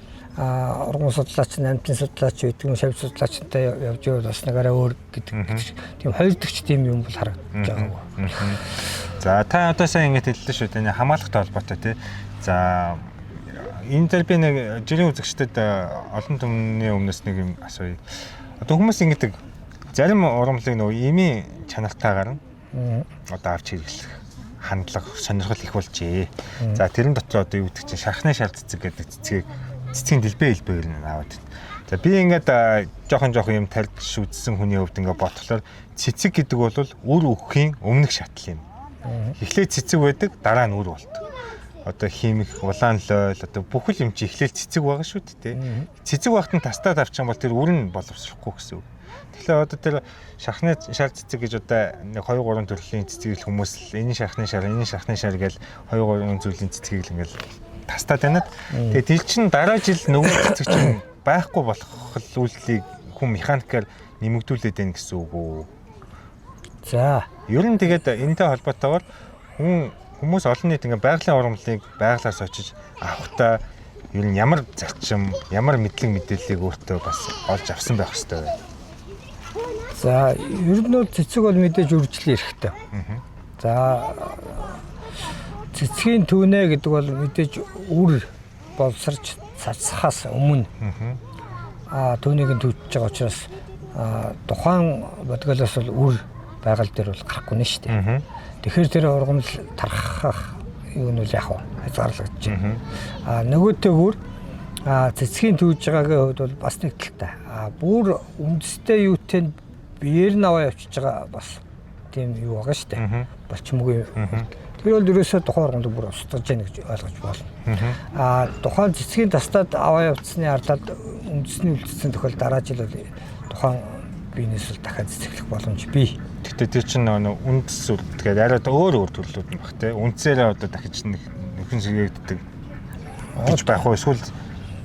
S1: ургамал судлаач, амьтны судлаач гэдэг юм, шавь судлаачтай явж байвал бас нэг арай өөр гэдэг. Тийм хоёр дахь тийм юм бол харагдаж байгаагүй.
S2: За, та одоо сайн ингэж хэллээ шүү дээ. Хамгаалахтай холбоотой тий. За, энэ дээр би нэг жирийн үзэгчдэд олон түмний өмнөөс нэг юм асууя. Одоо хүмүүс ингэдэг, зарим ургамлыг нөгөө эмийн чанартайгаар нь одоо авч хэрэглэх хандлага, сонирхол их болжээ. За, тэрэн дотор одоо юу гэдэг чинь шархны шар цэцэг гэдэг цэцгийг цэцгийн дэлбэ хэлбээр нь аваад байна. За, би ингээд жоохон юм тарьж үзсэн хүний хувьд ингээд бодглохлоор цэцэг гэдэг бол үр өгөхийн өмнөх шатал юм. Эхлээд цэцэг байдаг, дараа нь үр болдог. Одоо химик, улаан лойл, одоо бүхэл юм чи эхлээл цэцэг байгаа шүү дээ. Цэцэг багт нь тастаад авчих юм бол тэр үр нь боловсрохгүй гэсэн үг. Тэгэхээр одоо тэр шархны шар цэцэг гэж одоо нэг 2 3 төрлийн цэцгийг л хүмүүс энэ шархны шар, энэ шархны шар гэж 2 3 зүйлийн цэцгийг л ингээд тастаад байна. Тэгээд тэр чинь дараа жил нөгөө цэцэг чинь байхгүй болох үйлдэлийг хүн механикаар нэмэгдүүлээд байна гэсэн үг үү?
S1: За.
S2: Ер нь тэгээд энэтэй холбоотойгоор хүмүүс олон нийт ингээд байгалийн ургамлыг байгалаас очиж авахдаа ер нь ямар зарчим, ямар мэдлэг мэдээллийг өөртөө бас олж авсан байх ёстой вэ?
S1: За, ер нь бол цэцэг бол мэдээж үржлийн эрхтэй. За, цэцгийн түүнэ гэдэг бол мэдээж үр боловсарч цацхаас өмнө түүнийг нь түүжиж байгаа учраас тухайн бодгалоос бол үр байгаль дээр бол гарахгүй нэ шүү дээ. Тэгэхээр тэр ургамал тархах юу нь бол яг хязгаарлагдаж байна. Нөгөөтэйгүр цэцгийн түүж байгаагийн хувьд бол бас нэг талтай. Бүр үндэстэй юутэй нь биеэр нь аваа явчихж байгаа бас тийм юу байгаа шүү дээ. Болчмгүй. Тэр бол ерөөсөө тухайн ургамлыг бүр устгаж яах гэж ойлгож болно. Тухайн цэцгийн тастаад аваа явцсны ардаад үндэсний үлдсэн тохиол дараа жил бол тухайн биенээс л дахиад цэцэглэх боломж бий.
S2: Гэхдээ тэр чинь нөгөө үндэс үлдгээд арай өөр өөр төрлүүд нь баг те. Үндсээрээ одоо дахиж нөхөн сэргээгддэг гэж байх уу? Эсвэл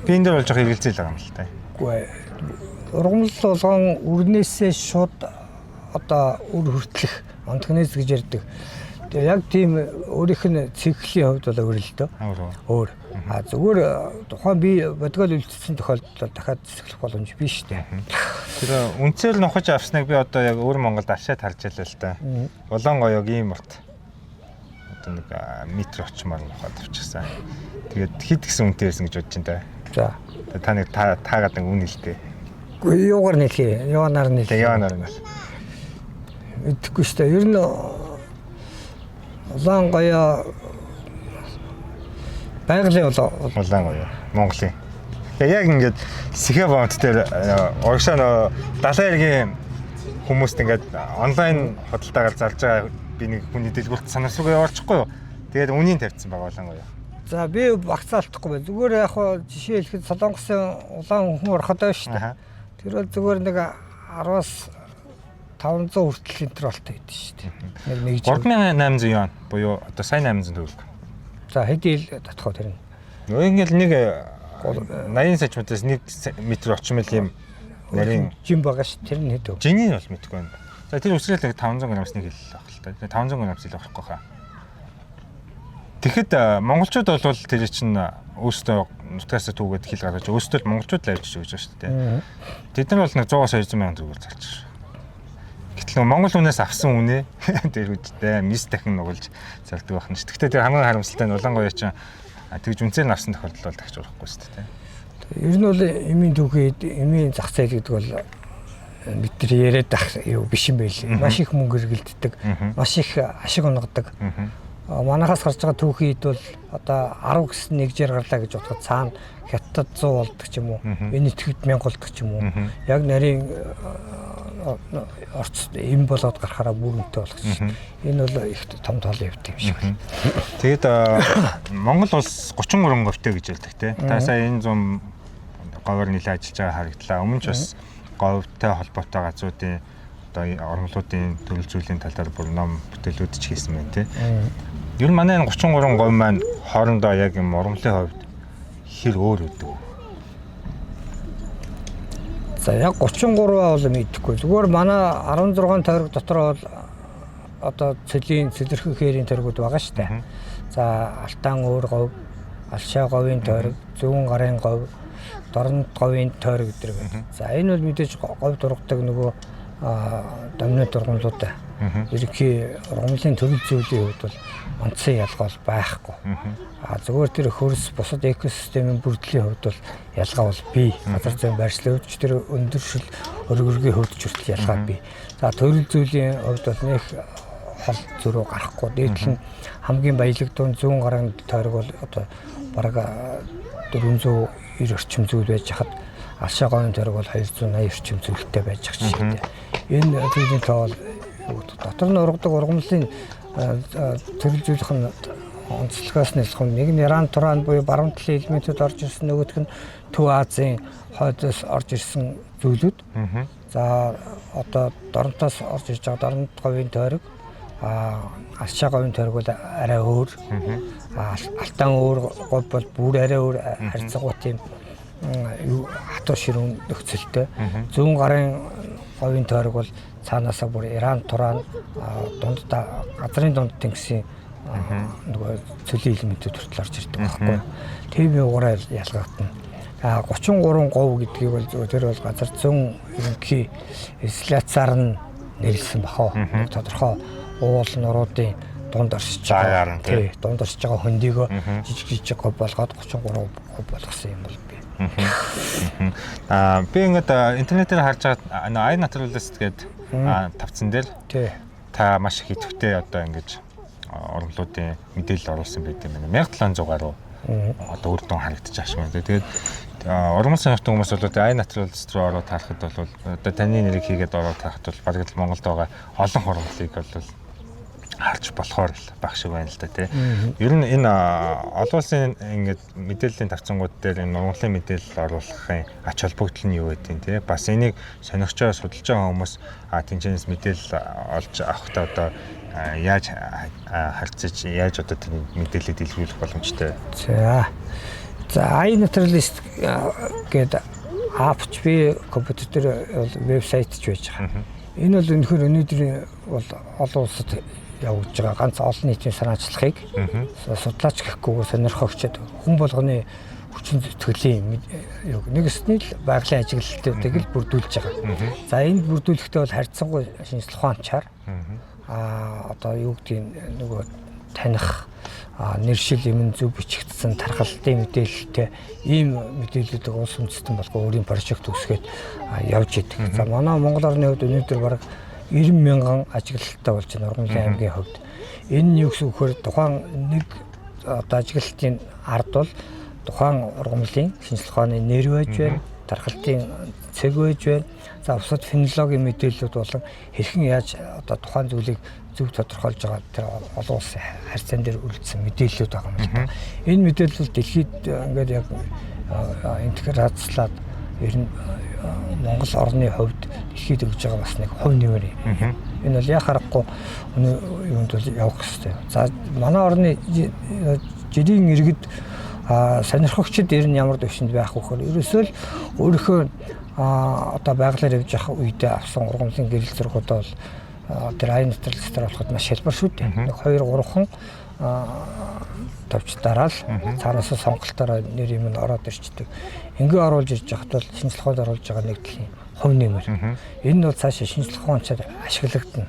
S2: би энэ дээр бол жоох эргэлзээл байгаа юм л та.
S1: Үгүй ээ. Ургамал болгон үрнээсээ шууд одоо үр хүртлэх онтогнез гэж ярьдаг. Тэгээ яг тийм өөрийнх нь циклийн хувьд бол өөр л дөө. Өөр. Зүгээр тухайн би бодгол үлдсэн тохиолдолд дахиад цэцэглэх боломж биш дээ.
S2: Тэр үнцээр нухаж авсныг би одоо яг өөр Монголд алшаад харж байлаа л да. Улаан гоёг ийм урт. Одоо нэг метр очмоор нухаад авчихсан. Тэгээд хэд гэсэн үнэтэй байсан гэж бодож байна та.
S1: За.
S2: Та нэг таагаад нэг үн хэлтэй.
S1: Үгүй юугаар нийлхий? Юунаар нийлхий?
S2: Юунаар нийл.
S1: Мэдэхгүй шүү дээ. Ер нь улаан гоёо байгалийн
S2: улаан гоёо Монголын. Тэгээ яг ингээд Сэхэ бомт дээр урагшаа нөө далайн эргийн хүмүүст ингээд онлайн худалдаагаар залж байгаа би нэг хүний дэлгүүрт санамсаргүй явуулчихгүй юу. Тэгээд үнийн тавьсан байгаа улаан гоёо.
S1: За би багцаалтахгүй байна. Зүгээр яг хоо жишээ хэлэхэд Солонгосын улаан хүн ороход байна шүү дээ. Тэр бол зүгээр нэг 10-аас 500 хүртэл интервалтай байдаг шүү дээ.
S2: Нэг 3800 юан буюу одоо сая 800 төгрөг.
S1: За хэд ил татах вэ тэр нь?
S2: Нөгөө ингээл нэг 80 сантиметрээс 1 метр очмол юм нарийн
S1: жин байгаа шүү. Тэр нь хэд вэ?
S2: Жиний бол мэдэхгүй байна. За тэр үсрээл нэг 500 грамс нэг хэл байх л та. 500 грамс ил байхгүй хаа. Тэгэхэд монголчууд бол тэр чинь өөрсдөө нутгаасаа түүгээд хил гаргаж өөрсдөө л монголчууд л авчиж өгч байгаа шүү дээ. Тэд нар бол нэг 100-аас 200 мянган төгрөг зарж байгаа. Гэтэл нөгөө монгол хүнээс авсан үнэ тэр үжтэй мис дахин нугалж зардаг байх нь шүү. Гэхдээ тэр хамгийн харамсалтай нь улаан гоёо чинь тэгж үнцээр нь авсан тохиолдол бол дахиж урахгүй шүү дээ.
S1: Ер нь бол эмийн түүхий, эмийн зах зээл гэдэг бол бид нар яриад ах юу биш юм байл. Маш их мөнгө эргэлддэг, маш их ашиг онгодог. Манайхаас гарч байгаа түүхий эд бол одоо 10 гэсэн нэгжээр гарлаа гэж бодоход цаана хятад 100 болдог ч юм уу, энэ итгэвд 1000 болдог ч юм уу. Яг нарийн орц эм болоод гарахаараа бүр үнэтэй болгочих. Энэ бол их том тоол явдаг юм шиг байна.
S2: Тэгэд Монгол улс 33 говьтой гэж ярьдаг те. Та сая энэ зам говьор нэлээд ажиллаж байгаа харагдлаа. Өмнө ч бас говьтой холбоотой газруудын одоо ургамлуудын төрөл зүйлийн талаар бүр ном бүтээлүүд ч хийсэн байна те. Ер нь манай энэ 33 говь маань хоорондоо яг юм ургамлын хувьд хэр өөр өгдөг вэ?
S1: За яг 33 бол мэдэхгүй. Зүгээр манай 16 тойрог дотор бол одоо цэлийн цэлэрхэн хээрийн тойргууд байгаа шүү дээ. За Алтан өөр говь, Алшаа говийн тойрог, Зүүн гарын говь, Дорнод говийн тойрог гэдэг байна. За энэ бол мэдээж говь дургадаг нөгөө доминант ургамлууд. Ерөнхий ургамлын төрөл зүйлийн хувьд бол онцгой ялгаа бол байхгүй. Зүгээр тэр хөрс бусад экосистемийн бүрдлийн хувьд бол ялгаа бол бий. Газар зүйн байршлын хувьд ч тэр өндөршил өргөргийн хувьд ч хүртэл ялгаа бий. За төрөл зүйлийн хувьд бол нэг хол зөрүү гарахгүй. Дээдл нь хамгийн баялаг дуун зүүн гарын тойрог бол одоо бараг 490 орчим зүйл байж хахад Алшаа говийн тойрог бол 280 орчим зүйлтэй байж ах жишээтэй. Энэ зүйлийн тоо бол дотор нь ургадаг ургамлын төрөл зүйлийнх нь онцлогоос нэлэх нь нэг нь Иран Туран буюу баруун талын элементүүд орж ирсэн, нөгөөх нь Төв Азийн хойдоос орж ирсэн зүйлүүд. За одоо Дорнотоос орж ирж байгаа Дорнод говийн тойрог, Алшаа говийн тойрог бол арай өөр. Алтан өөр говь бол бүр арай өөр харьцангуй тийм хатуу ширүүн нөхцөлтэй. Зүүн гарын говийн тойрог бол цаанаасаа бүр Иран Туран дунд газрын дунд тэнгисийн нөгөө цөлийн элементүүд хүртэл орж ирдэг байхгүй. Тийм юугаараа ялгаагдана. 33 говь гэдгийг бол зөв тэр бол газар зүүн ерөнхий изоляцаар нь нэрлсэн бахаа. Тодорхой уул нуруудын дунд оршиж байгаа. Тий, дунд оршиж байгаа хөндийгөө жижиг жижиг говь болгоод 33 говь болгосон юм бол би.
S2: Би ингээд интернетээр харж байгаа iNaturalist гэдэг тавцан дээр та маш их идэвхтэй одоо ингэж ургамлуудын мэдээлэл оруулсан байт юм байна. 1700 гаруй одоо үр дүн харагдаж байгаа юм байна. Тэгээд ургамал сонирхдаг хүмүүс бол iNaturalist руу ороод харахад бол одоо таны нэрийг хийгээд ороод харахад бол бараг л Монголд байгаа олон ургамлыг бол харж болохоор л баг шиг байна л да тий. Ер нь энэ олон улсын ингээд мэдээллийн тавцангууд дээр энэ ургамлын мэдээлэл оруулахын ач холбогдол нь юу гэдэг юм тий. Бас энийг сонирхож байгаа, судалж байгаа хүмүүс тэнцэнээс мэдээлэл олж авахдаа одоо яаж харьцаж, яаж одоо тэр мэдээллийг дэлгэрүүлэх боломжтой.
S1: За. За, iNaturalist гэдэг app ч би компьютер дээр бол вебсайт ч байж байгаа. Энэ бол үнэхээр өнөөдрийн бол олон улсад явагдаж байгаа ганц олон нийтийн санаачлагыг судлаач гэхгүйгээр сонирхогчид хүн болгоны хүчин зүтгэлийн юу нэгэсний л байгалийн ажиглалтуудыг л бүрдүүлж байгаа. За, энд бүрдүүлэхдээ бол харьцангуй шинжлэх ухаанчаар одоо юу гэдгийг нөгөө таних нэршил юм зөв бичигдсэн тархалтын мэдээлэлтэй ийм мэдээллүүдийг улс үндэстэн болгоо өөрийн прожект үүсгээд явж идэг. За, манай Монгол орны хувьд өнөөдөр бараг 90 мянган ажиглалттай болж байна ургамлын аймгийн хувьд. Энэ нь юу гэсэн үг вэ? Тухайн нэг одоо ажиглалтын ард бол тухайн ургамлын шинжлэх ухааны нэр байж байна, тархалтын цэг байж байна. За, бусад фенологийн мэдээллүүд болон хэрхэн яаж одоо тухайн зүйлийг зөв тодорхойлж байгаа тэр олон улсын харьцаан дээр үлдсэн мэдээллүүд байгаа юм л да. Энэ мэдээлэл дэлхийд ингээд яг интеграцлаад ер нь Монгол орны хувьд дэлхийд өгж байгаа бас нэг хувь нэмэр юм. Энэ бол яа харахгүй юунд бол явах хэрэгтэй. За, манай орны жирийн иргэд, сонирхогчид ер нь ямар төвшөнд байх вэ гэхээр ерөөсөө л өөрийнхөө одоо байгалаар явж явах үедээ авсан ургамлын гэрэл зургуудаа бол тэр iNaturalist-аар болоход маш хялбар шүү дээ. Нэг 2 3хан товч дараал цаанаасаа сонголтоороо нэр юм нь ороод ирчдэг. Ингээ оруулж ирж байхад бол шинжлэх ухаанд оруулж байгаа нэг төрлийн хувь нэмэр. Энэ нь бол цаашаа шинжлэх ухаанчаар ашиглагдана.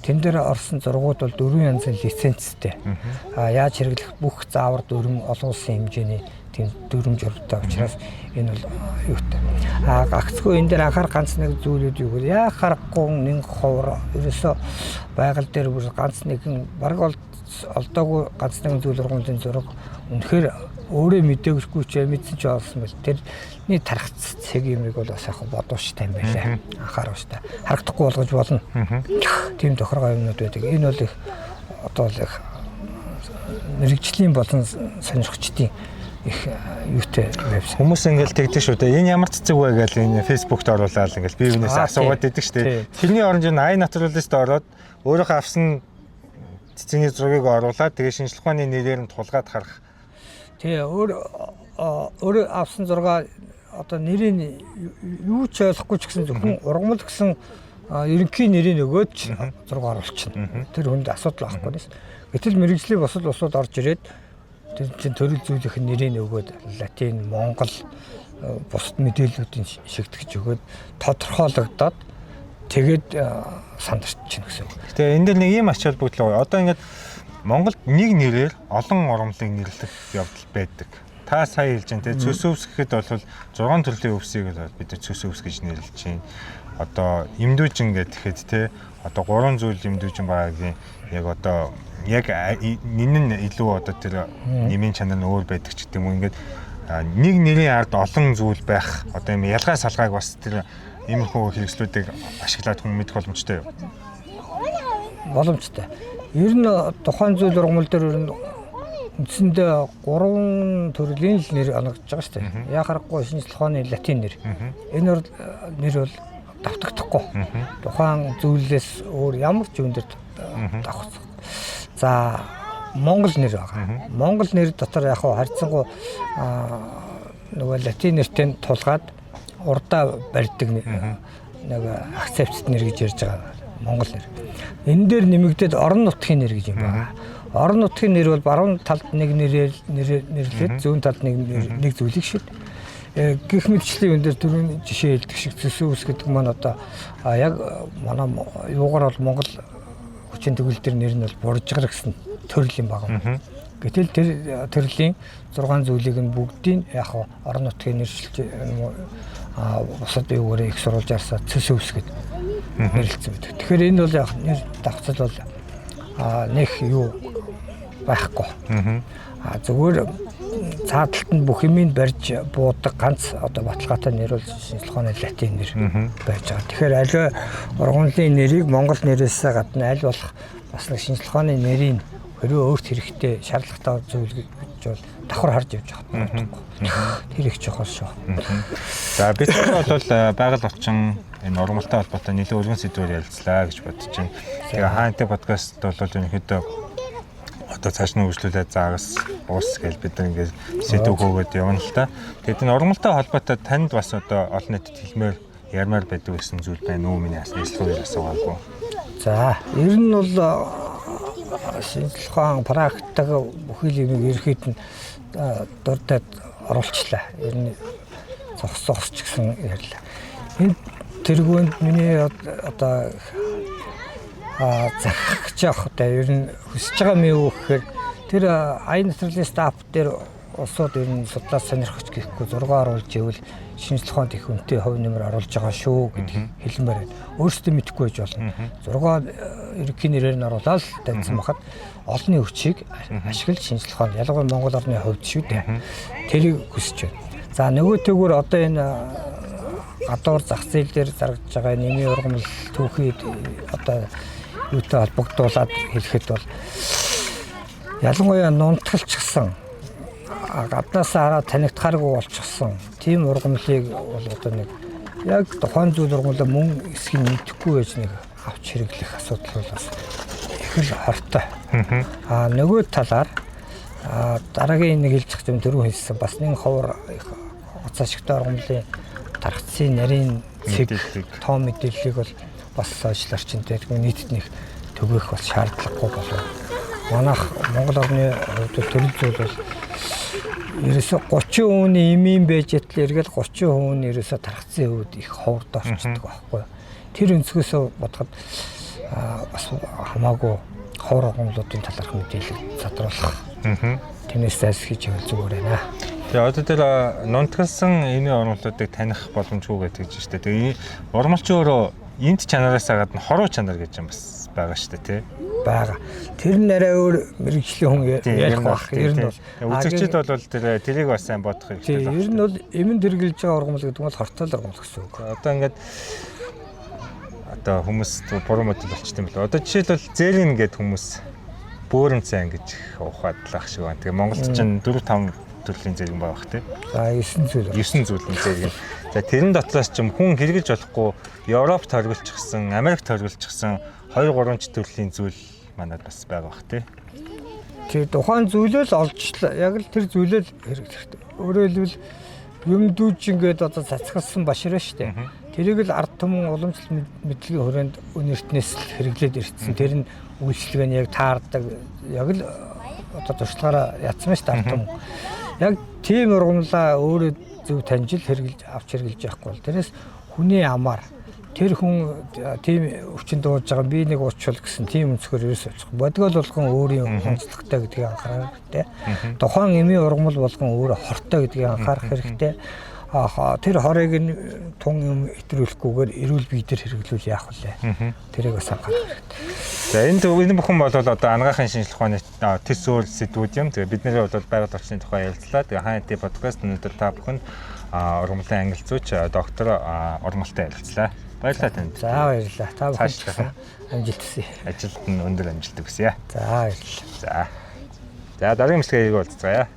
S1: Тэн дээр орсон зургууд бол дөрвөн янзын лицензтэй. Яаж хэрэглэх бүх заавар дүрэм олон улсын хэмжээний тийм дүрэм журмтай учраас энэ бол юутай. Гагцгүй энэ дээр анхаар ганц нэг зүйлүүд юу гэвэл яа харахгүй нэг ховор ерөөсөө байгаль дээр бүр ганц нэгэн бараг олдоогүй ганц нэгэн зүйл ургамлын зураг үнэхээр өөрөө мдээгүй ч мэдсэн ч олсон бэл тэрний тархац цэг юмыг бол бас яг бодууштай юм байлаа. Анхааруулжтай. Харагдахгүй болгож болно. Тийм тохиргоо юмнууд байдаг. Энэ бол их одоо л их мэрэгжлийн болон сонирхчдын их юутай вебсайт.
S2: Хүмүүс ингээл тэгдэг шүү дээ. Энэ ямар цэцэг вэ гэж энэ Facebook-т оруулаад ингээл бие биенээс асуугаад идэг шүү дээ. Тэрний оронд энэ iNaturalist ороод өөрийнхөө авсан цэцэгний зургийг оруулаад тэгээ шинжлэх ухааны нэрээр нь тулгаад харах.
S1: Тий, өөр авсан зургаа одоо нэрийг юу ч ойлгохгүй ч гэсэн зөвхөн ургамал гэсэн ерөнхий нэрийг өгөөд ч зураг оруулчихна. Тэр хүнд асуудал байхгүй нэс. Гэтэл мэрэгжлийн бусад улсууд орж ирээд тэр чинь төрөл зүйлийнх нь нэрийг өгөөд латин, монгол бусад мэдээллүүдийн шигтгэж өгөөд тодорхойлогдоод тэгээд сандарчихна гэсэн үг.
S2: Тэгээ энэ дээр нэг ийм ач холбогдол байгаа. Одоо ингээд Монголд нэг нэрээр олон ургамлыг нэрлэх явдал байдаг. Та сая хэлж байна те, цөс өвс гэхэд бол 6 төрлийн өвсийг бид нар цөс өвс гэж нэрлэж байна. Одоо эмдүүжин гэхэд те, одоо 3 зүйл эмдүүжин байгаагийн яг одоо яг нэн нь илүү одоо тэр нэмийн чанар нь өөр байдаг ч гэдэг юм уу. Ингээд нэг нэрийн ард олон зүйл байх одоо юм ялгаа салгааг бас тэр иймэрхүү хэрэгслүүдийг ашиглаад хүн мэдэх боломжтой юу?
S1: Боломжтой. Ер нь тухайн зүйл ургамал дээр ер нь үндсэндээ 3 төрлийн л нэр оногдож байгаа шүү дээ. Яа харахгүй шинжлэх ухааны латин нэр. Энэ нэр бол давтагдахгүй. Тухайн зүйлээс өөр ямар ч юм дээр давхцах. За, Монгол нэр байгаа. Монгол нэр дотор яг харьцангуй нөгөө латин нэртэй тулгаад урдаа барьдаг нэг акцепт нэр гэж ярьж байгаа Монгол нэр. Энэ дээр нэмэгдээд орон нутгийн нэр гэж юм байна. Орон нутгийн нэр бол баруун талд нэг нэрээр нэрлээд зүүн талд нэг зүйлийг шид. Гэх мэтчлийн юм дээр түрүүн жишээ хэлдэг шиг цөсөн ус гэдэг маань одоо яг манай юугаар бол Монгол хүчин төгөл дээр нэр нь бол буржгар гэсэн төрөл юм байна. Гэтэл тэр төрлийн 6 зүйлийг нь бүгдийг яг орон нутгийн нэршилж бусад юугаар их сурвалжаарсаа цэс өвс гэд нэрлэлсэн байдаг. Тэгэхээр энэ бол яг нэр давхцал бол нэг юу байхгүй. Зүгээр цаадалт нь бүх юмыг барьж буудаг ганц одоо баталгаатай нэр бол шинжлэх ухааны латин нэр байж байгаа. Тэгэхээр аливаа ургамлын нэрийг монгол нэрээс гадна аль болох бас нэг шинжлэх ухааны нэрийг хэрвээ өөрт хэрэгтэй шаардлагатай зүйл гэж бол давхар харж явж байгаа байхгүй. Тэр их чухал шүү.
S2: За бид нар бол байгаль орчин энэ ургамалтай холбоотой нэлээд өргөн сэдвээр ярилцлаа гэж бодож байна. Тэгээ хаантай подкаст бол ерөнхийдөө одоо цааш нь хөгжлүүлээд загас уус гэж бид нар ингээд сэдв хөөгөөд явна л та. Тэгээд энэ ургамалтай холбоотой танд бас одоо олон нийтэд хэлмээр ярмаар байдаг гэсэн зүйл байна уу? Миний асуух эслүүгээр асуугаагүй.
S1: За, ер нь бол шинжлэх ухаан, практик бүхий л юмыг ерөөхдөө нь дурдаад оруулчлаа. Ер нь зогс ч гэсэн ярьлаа. Энэ тэргуунд миний одоо захиж явах одоо ер нь хүсэж байгаа юм юу гэхээр тэр iNaturalist app дээр улсууд ер нь судлаад сонирхож гэхгүй зураг оруулж ивэл шинжлэх ухаанд их үнэтэй хувь нэмэр оруулж байгаа шүү гэдгийг хэлмээр байна. Өөрсдөө мэдэхгүй байж болно. Зураг ерөнхий нэрээр нь оруулаад таньсан бахад олонний хүчийг ашиглаж шинжлэх ухаанд ялангуяа Монгол орны хувьд шүү дээ. Тэрийг хүсэж байна. За нөгөөтэйгүр одоо энэ гадуур зах зээл дээр зарагдж байгаа нэмийн ургамал түүхий одоо юутай холбогдуулаад хэлэхэд бол ялангуяа нунтгалчихсан гаднаас хараад танигдахааргүй болчихсон тийм ургамлыг бол одоо нэг яг тухайн зүйл ургамлаа мөн эсхийг мэдэхгүй байж нэг авч хэрэглэх асуудал бол бас их л хортой. Нөгөө талаар дараагийн нэг хэлж юм дөрөв хэлсэн бас нэг ховор гоц ашигтай ургамлын тархацын нарийн цэг тоон мэдээллийг бол бас сошиал орчин дээр нийтэд нэг төгөөх бас шаардлагагүй болов. Манайх Монгол орны хувьд төрөл зүйл бол ерөөсө 30% нь эмийн байж атал эргээл 30% нь ерөөсө тархацын хувьд их ховорд орчдөг байхгүй. Тэр өнцгөөс бодоход бас хамаагүй ховор ургамлуудын талаарх мэдээлэл задруулах. Тэрнээс зайлсхийж ивэл зүгээр байна.
S2: Тэгээ одоо тэр нунтгалсан эмийн ургамлуудыг таних боломжгүй гэдэг чинь шүү дээ. Тэгээ ургамалч өөрөө энд чанараас гадна хоруу чанар гэж юм бас байгаа шүү дээ, тий?
S1: Байгаа. Тэр нь арай өөр мэргэжлийн хүн ярих байх.
S2: Ер нь бол үзэгчид бол тэрийг бас сайн бодох
S1: хэрэгтэй байна. Ер нь бол эмэнд хэрэглэж байгаа ургамал гэдэг нь бол хортой ургамал гэсэн үг.
S2: Одоо ингээд одоо хүмүүс буруу модел болчтой юм байна. Одоо жишээлбэл зээлин гэдэг хүмүүс бөөрөн цайн гэж ухаадлах шиг байна. Тэгээ Монголд чинь 4 5 төрлийн зэрэг байгаа бах тий.
S1: За 9 зүйл.
S2: 9 зүйлийн зэрэг. За тэрэн дотроос ч юм хүн хэрэгжилж болохгүй Европт хоригдчихсан, Америкт хоригдчихсан 2 3 ч төрлийн зүйл манад бас байгаа бах тий.
S1: Тэр тухайн зүйлөө л олж яг л тэр зүйлөө л хэрэгтэй. Өөрөөр хэлбэл юм дүүж ингээд одоо цацгалсан башир шүү дээ. Тэрийг л ард түмэн уламжлалт мэдлэгийн хүрээнд өн эртнээс л хэрэглээд ирсэн. Тэр нь үйлчлэг нь яг таардаг яг л одоо туршлагаараа ятсан шүү дээ ард түмэн. Яг тийм ургамлаа өөрөө зөв таньжил хэрэглэж авч хэрэглэж явахгүй бол тэрнээс хүний амар тэр хүн тийм өвчин дууж байгаа би нэг уучвал гэсэн тийм өнцгөр ерөөс очих. Бодгол болгон өөрийн онцлогтой гэдгийг анхаарах хэрэгтэй. Тухайн эмийн ургамал болгон өөрөө хортой гэдгийг анхаарах хэрэгтэй. Тэр хорыг нь тун юм итрүүлэхгүйгээр эрүүл бие дээр хэрэглүүл яах вэ? Тэрийг бас анхаарах хэрэгтэй.
S2: За энэ бүхэн бол одоо анагаахын шинжлэх ухааны төс өөр сэдвүүд юм. Тэгээ бид нэрээ бол байгаль орчны тухай ярилцлаа. Тэгээ хаан эдийн подкаст өнөөдөр та бүхэнд ургамлын англи зүйч доктор Ургамалтай ярилцлаа. Баярлалаа танд.
S1: За баярлалаа. Та бүхэнд амжилт хүсье.
S2: Ажилд нь өндөр амжилт хүсье.
S1: За баярлалаа.
S2: За. За дараагийн мэтлэгээр уулзцаая.